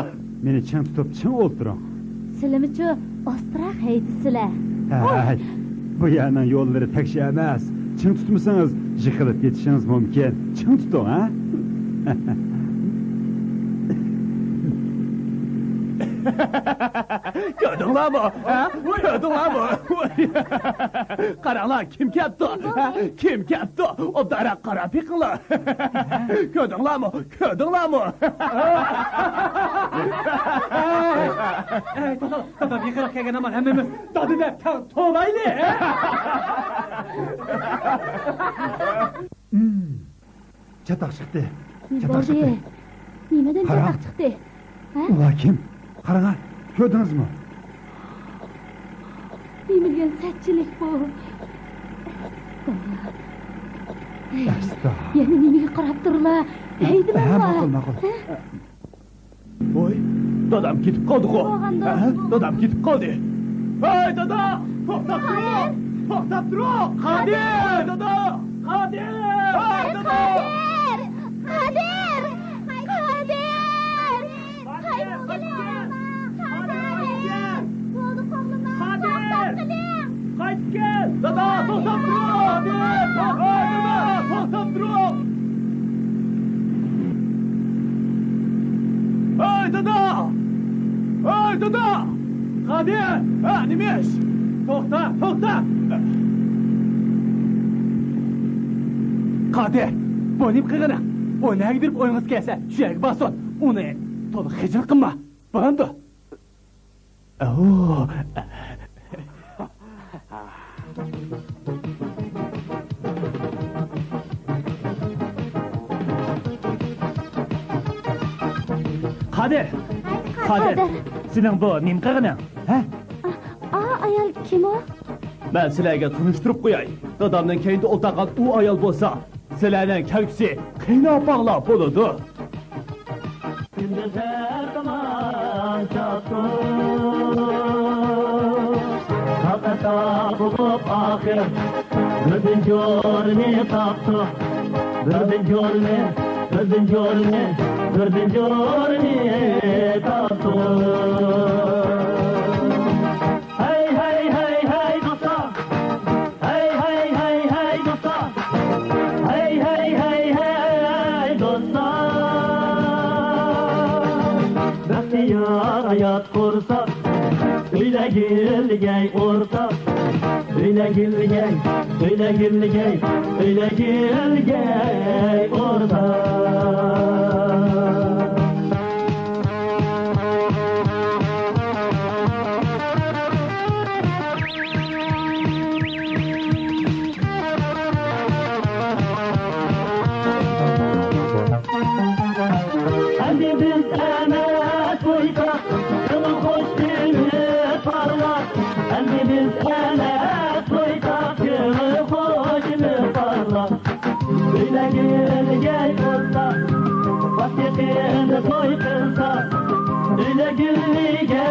مېنى چىڭ تۇتۇپ، چىڭ ئولتۇرۇڭ. سىلىمۇچۇ ئاستىراق ھەيدىسىلە. ھەي، بۇ يەرنىڭ يوللىرى تەكشى ئەمەس. چىڭ تۇتمىسىڭىز، يىقىلىپ كېتىشىڭىز مۇمكىن. چىڭ تۇتۇڭ، ھە؟ كۆردۈڭلارمۇ؟ ھە؟ كۆردۈڭلارمۇ؟ قاراڭلار، كىم كەپتۇ؟ ھە؟ كىم كەپتۇ؟ ئوبدانراق قاراپ بېقىڭلار. كۆردۈڭلارمۇ؟ كۆردۈڭلارمۇ؟ ئەي، دادا، دادام يېقىنراق كەلگەن ھامان ھەممىمىز دادا دەپ تەڭ توۋلايلى. چاتاق چىقتى. نېمە چاتاق بولدى؟ چىقتى. نېمىدىن قاراڭ. چاتاق چىقتى؟ ھە؟ ئۇلار كىم؟ قاراڭا، كۆردىڭىزمۇ؟ نېمە دېگەن سەتچىلىك بۇ؟ ئەستا. يەنە نېمىگە قاراپ تۇرلا؟ ھە؟ ھەيدىمەڭلا. ھە، ماقۇل، ماقۇل. ھە؟ ۋوي، دادام كېتىپ قالدىغۇ. ھە؟ دادام كېتىپ قالدى. ھەي، دادا! توختاپ تۇرۇڭ! توختاپ تۇرۇڭ! قادىر! دادا! قادىر! ھەي، دادا! قادىر! قادىر! قادىر! قايتىپ كېلىڭ! قادىر! بولدى، قوغلىماڭ! قادىر! توختاپ قېلىڭ! قايتىپ كەل! دادا، توختاپ تۇرۇڭ! دادا، توختاپ تۇرۇڭ! ھەي، دادا! ھەي، دادا! قادىر! ھە، نېمە ئىش؟ توختا، توختا! قادىر، بۇ نېمە قىلغىنىڭ؟ ئۇ نەگە بېرىپ ئويۇڭىز كەلسە، شۇ يەرگە بارسۇن. ئۇنى تولا خىجىل قىلما. بولامدۇ؟ ئەۋۇ. قادىر! ھەي، قادىر! قادىر! سېنىڭ بۇ نېمە قىلغىنىڭ؟ ھە؟ ئا، ئا، ئايال كىم ئۇ؟ مەن سىلەرگە تونۇشتۇرۇپ قوياي. دادامنىڭ كەينىدە ئولتۇرغان ئۇ ئايال بولسا، سىلەرنىڭ كەلگۈسى قېيىنئاپاڭلار بولىدۇ. كۈندۈز ھەر زامان چاقتۇق، تاقەتتە بولۇپ ئاخىر، بىردىن جورىنى تاپتۇق، بىردىن جورىنى، بىردىن جورىنى، بىردىن جورىنى تاپتۇق. ھەي، ھەي، ھەي، ھەي، دوستلار! ھەي، ھەي، ھەي، ھەي، دوستلار! ھەي، ھەي، ھەي، ھەي، دوستلار! بەختىيار ھايات قۇرساق، ئۆيلەرگە ئۆيلىگەي ئورتاق، ئۆيلەرگە ئۆيلىگەي، ئۆيلەرگە ئۆيلىگەي، ئۆيلەرگە ئۆيلىگەي ئورتاق. بىز ئەمەس بويتاق، كۆڭۈل خۇشىمىز پارلاق. ئەمدى بىز ئەمەس بويتاق، كۆڭۈل خۇشىمىز پارلاق. ئۆيلەرگە ئۆلگەن قىلساق، باش يېقىندا توي قىلساق، ئۆيلەرگە ئۆلگەن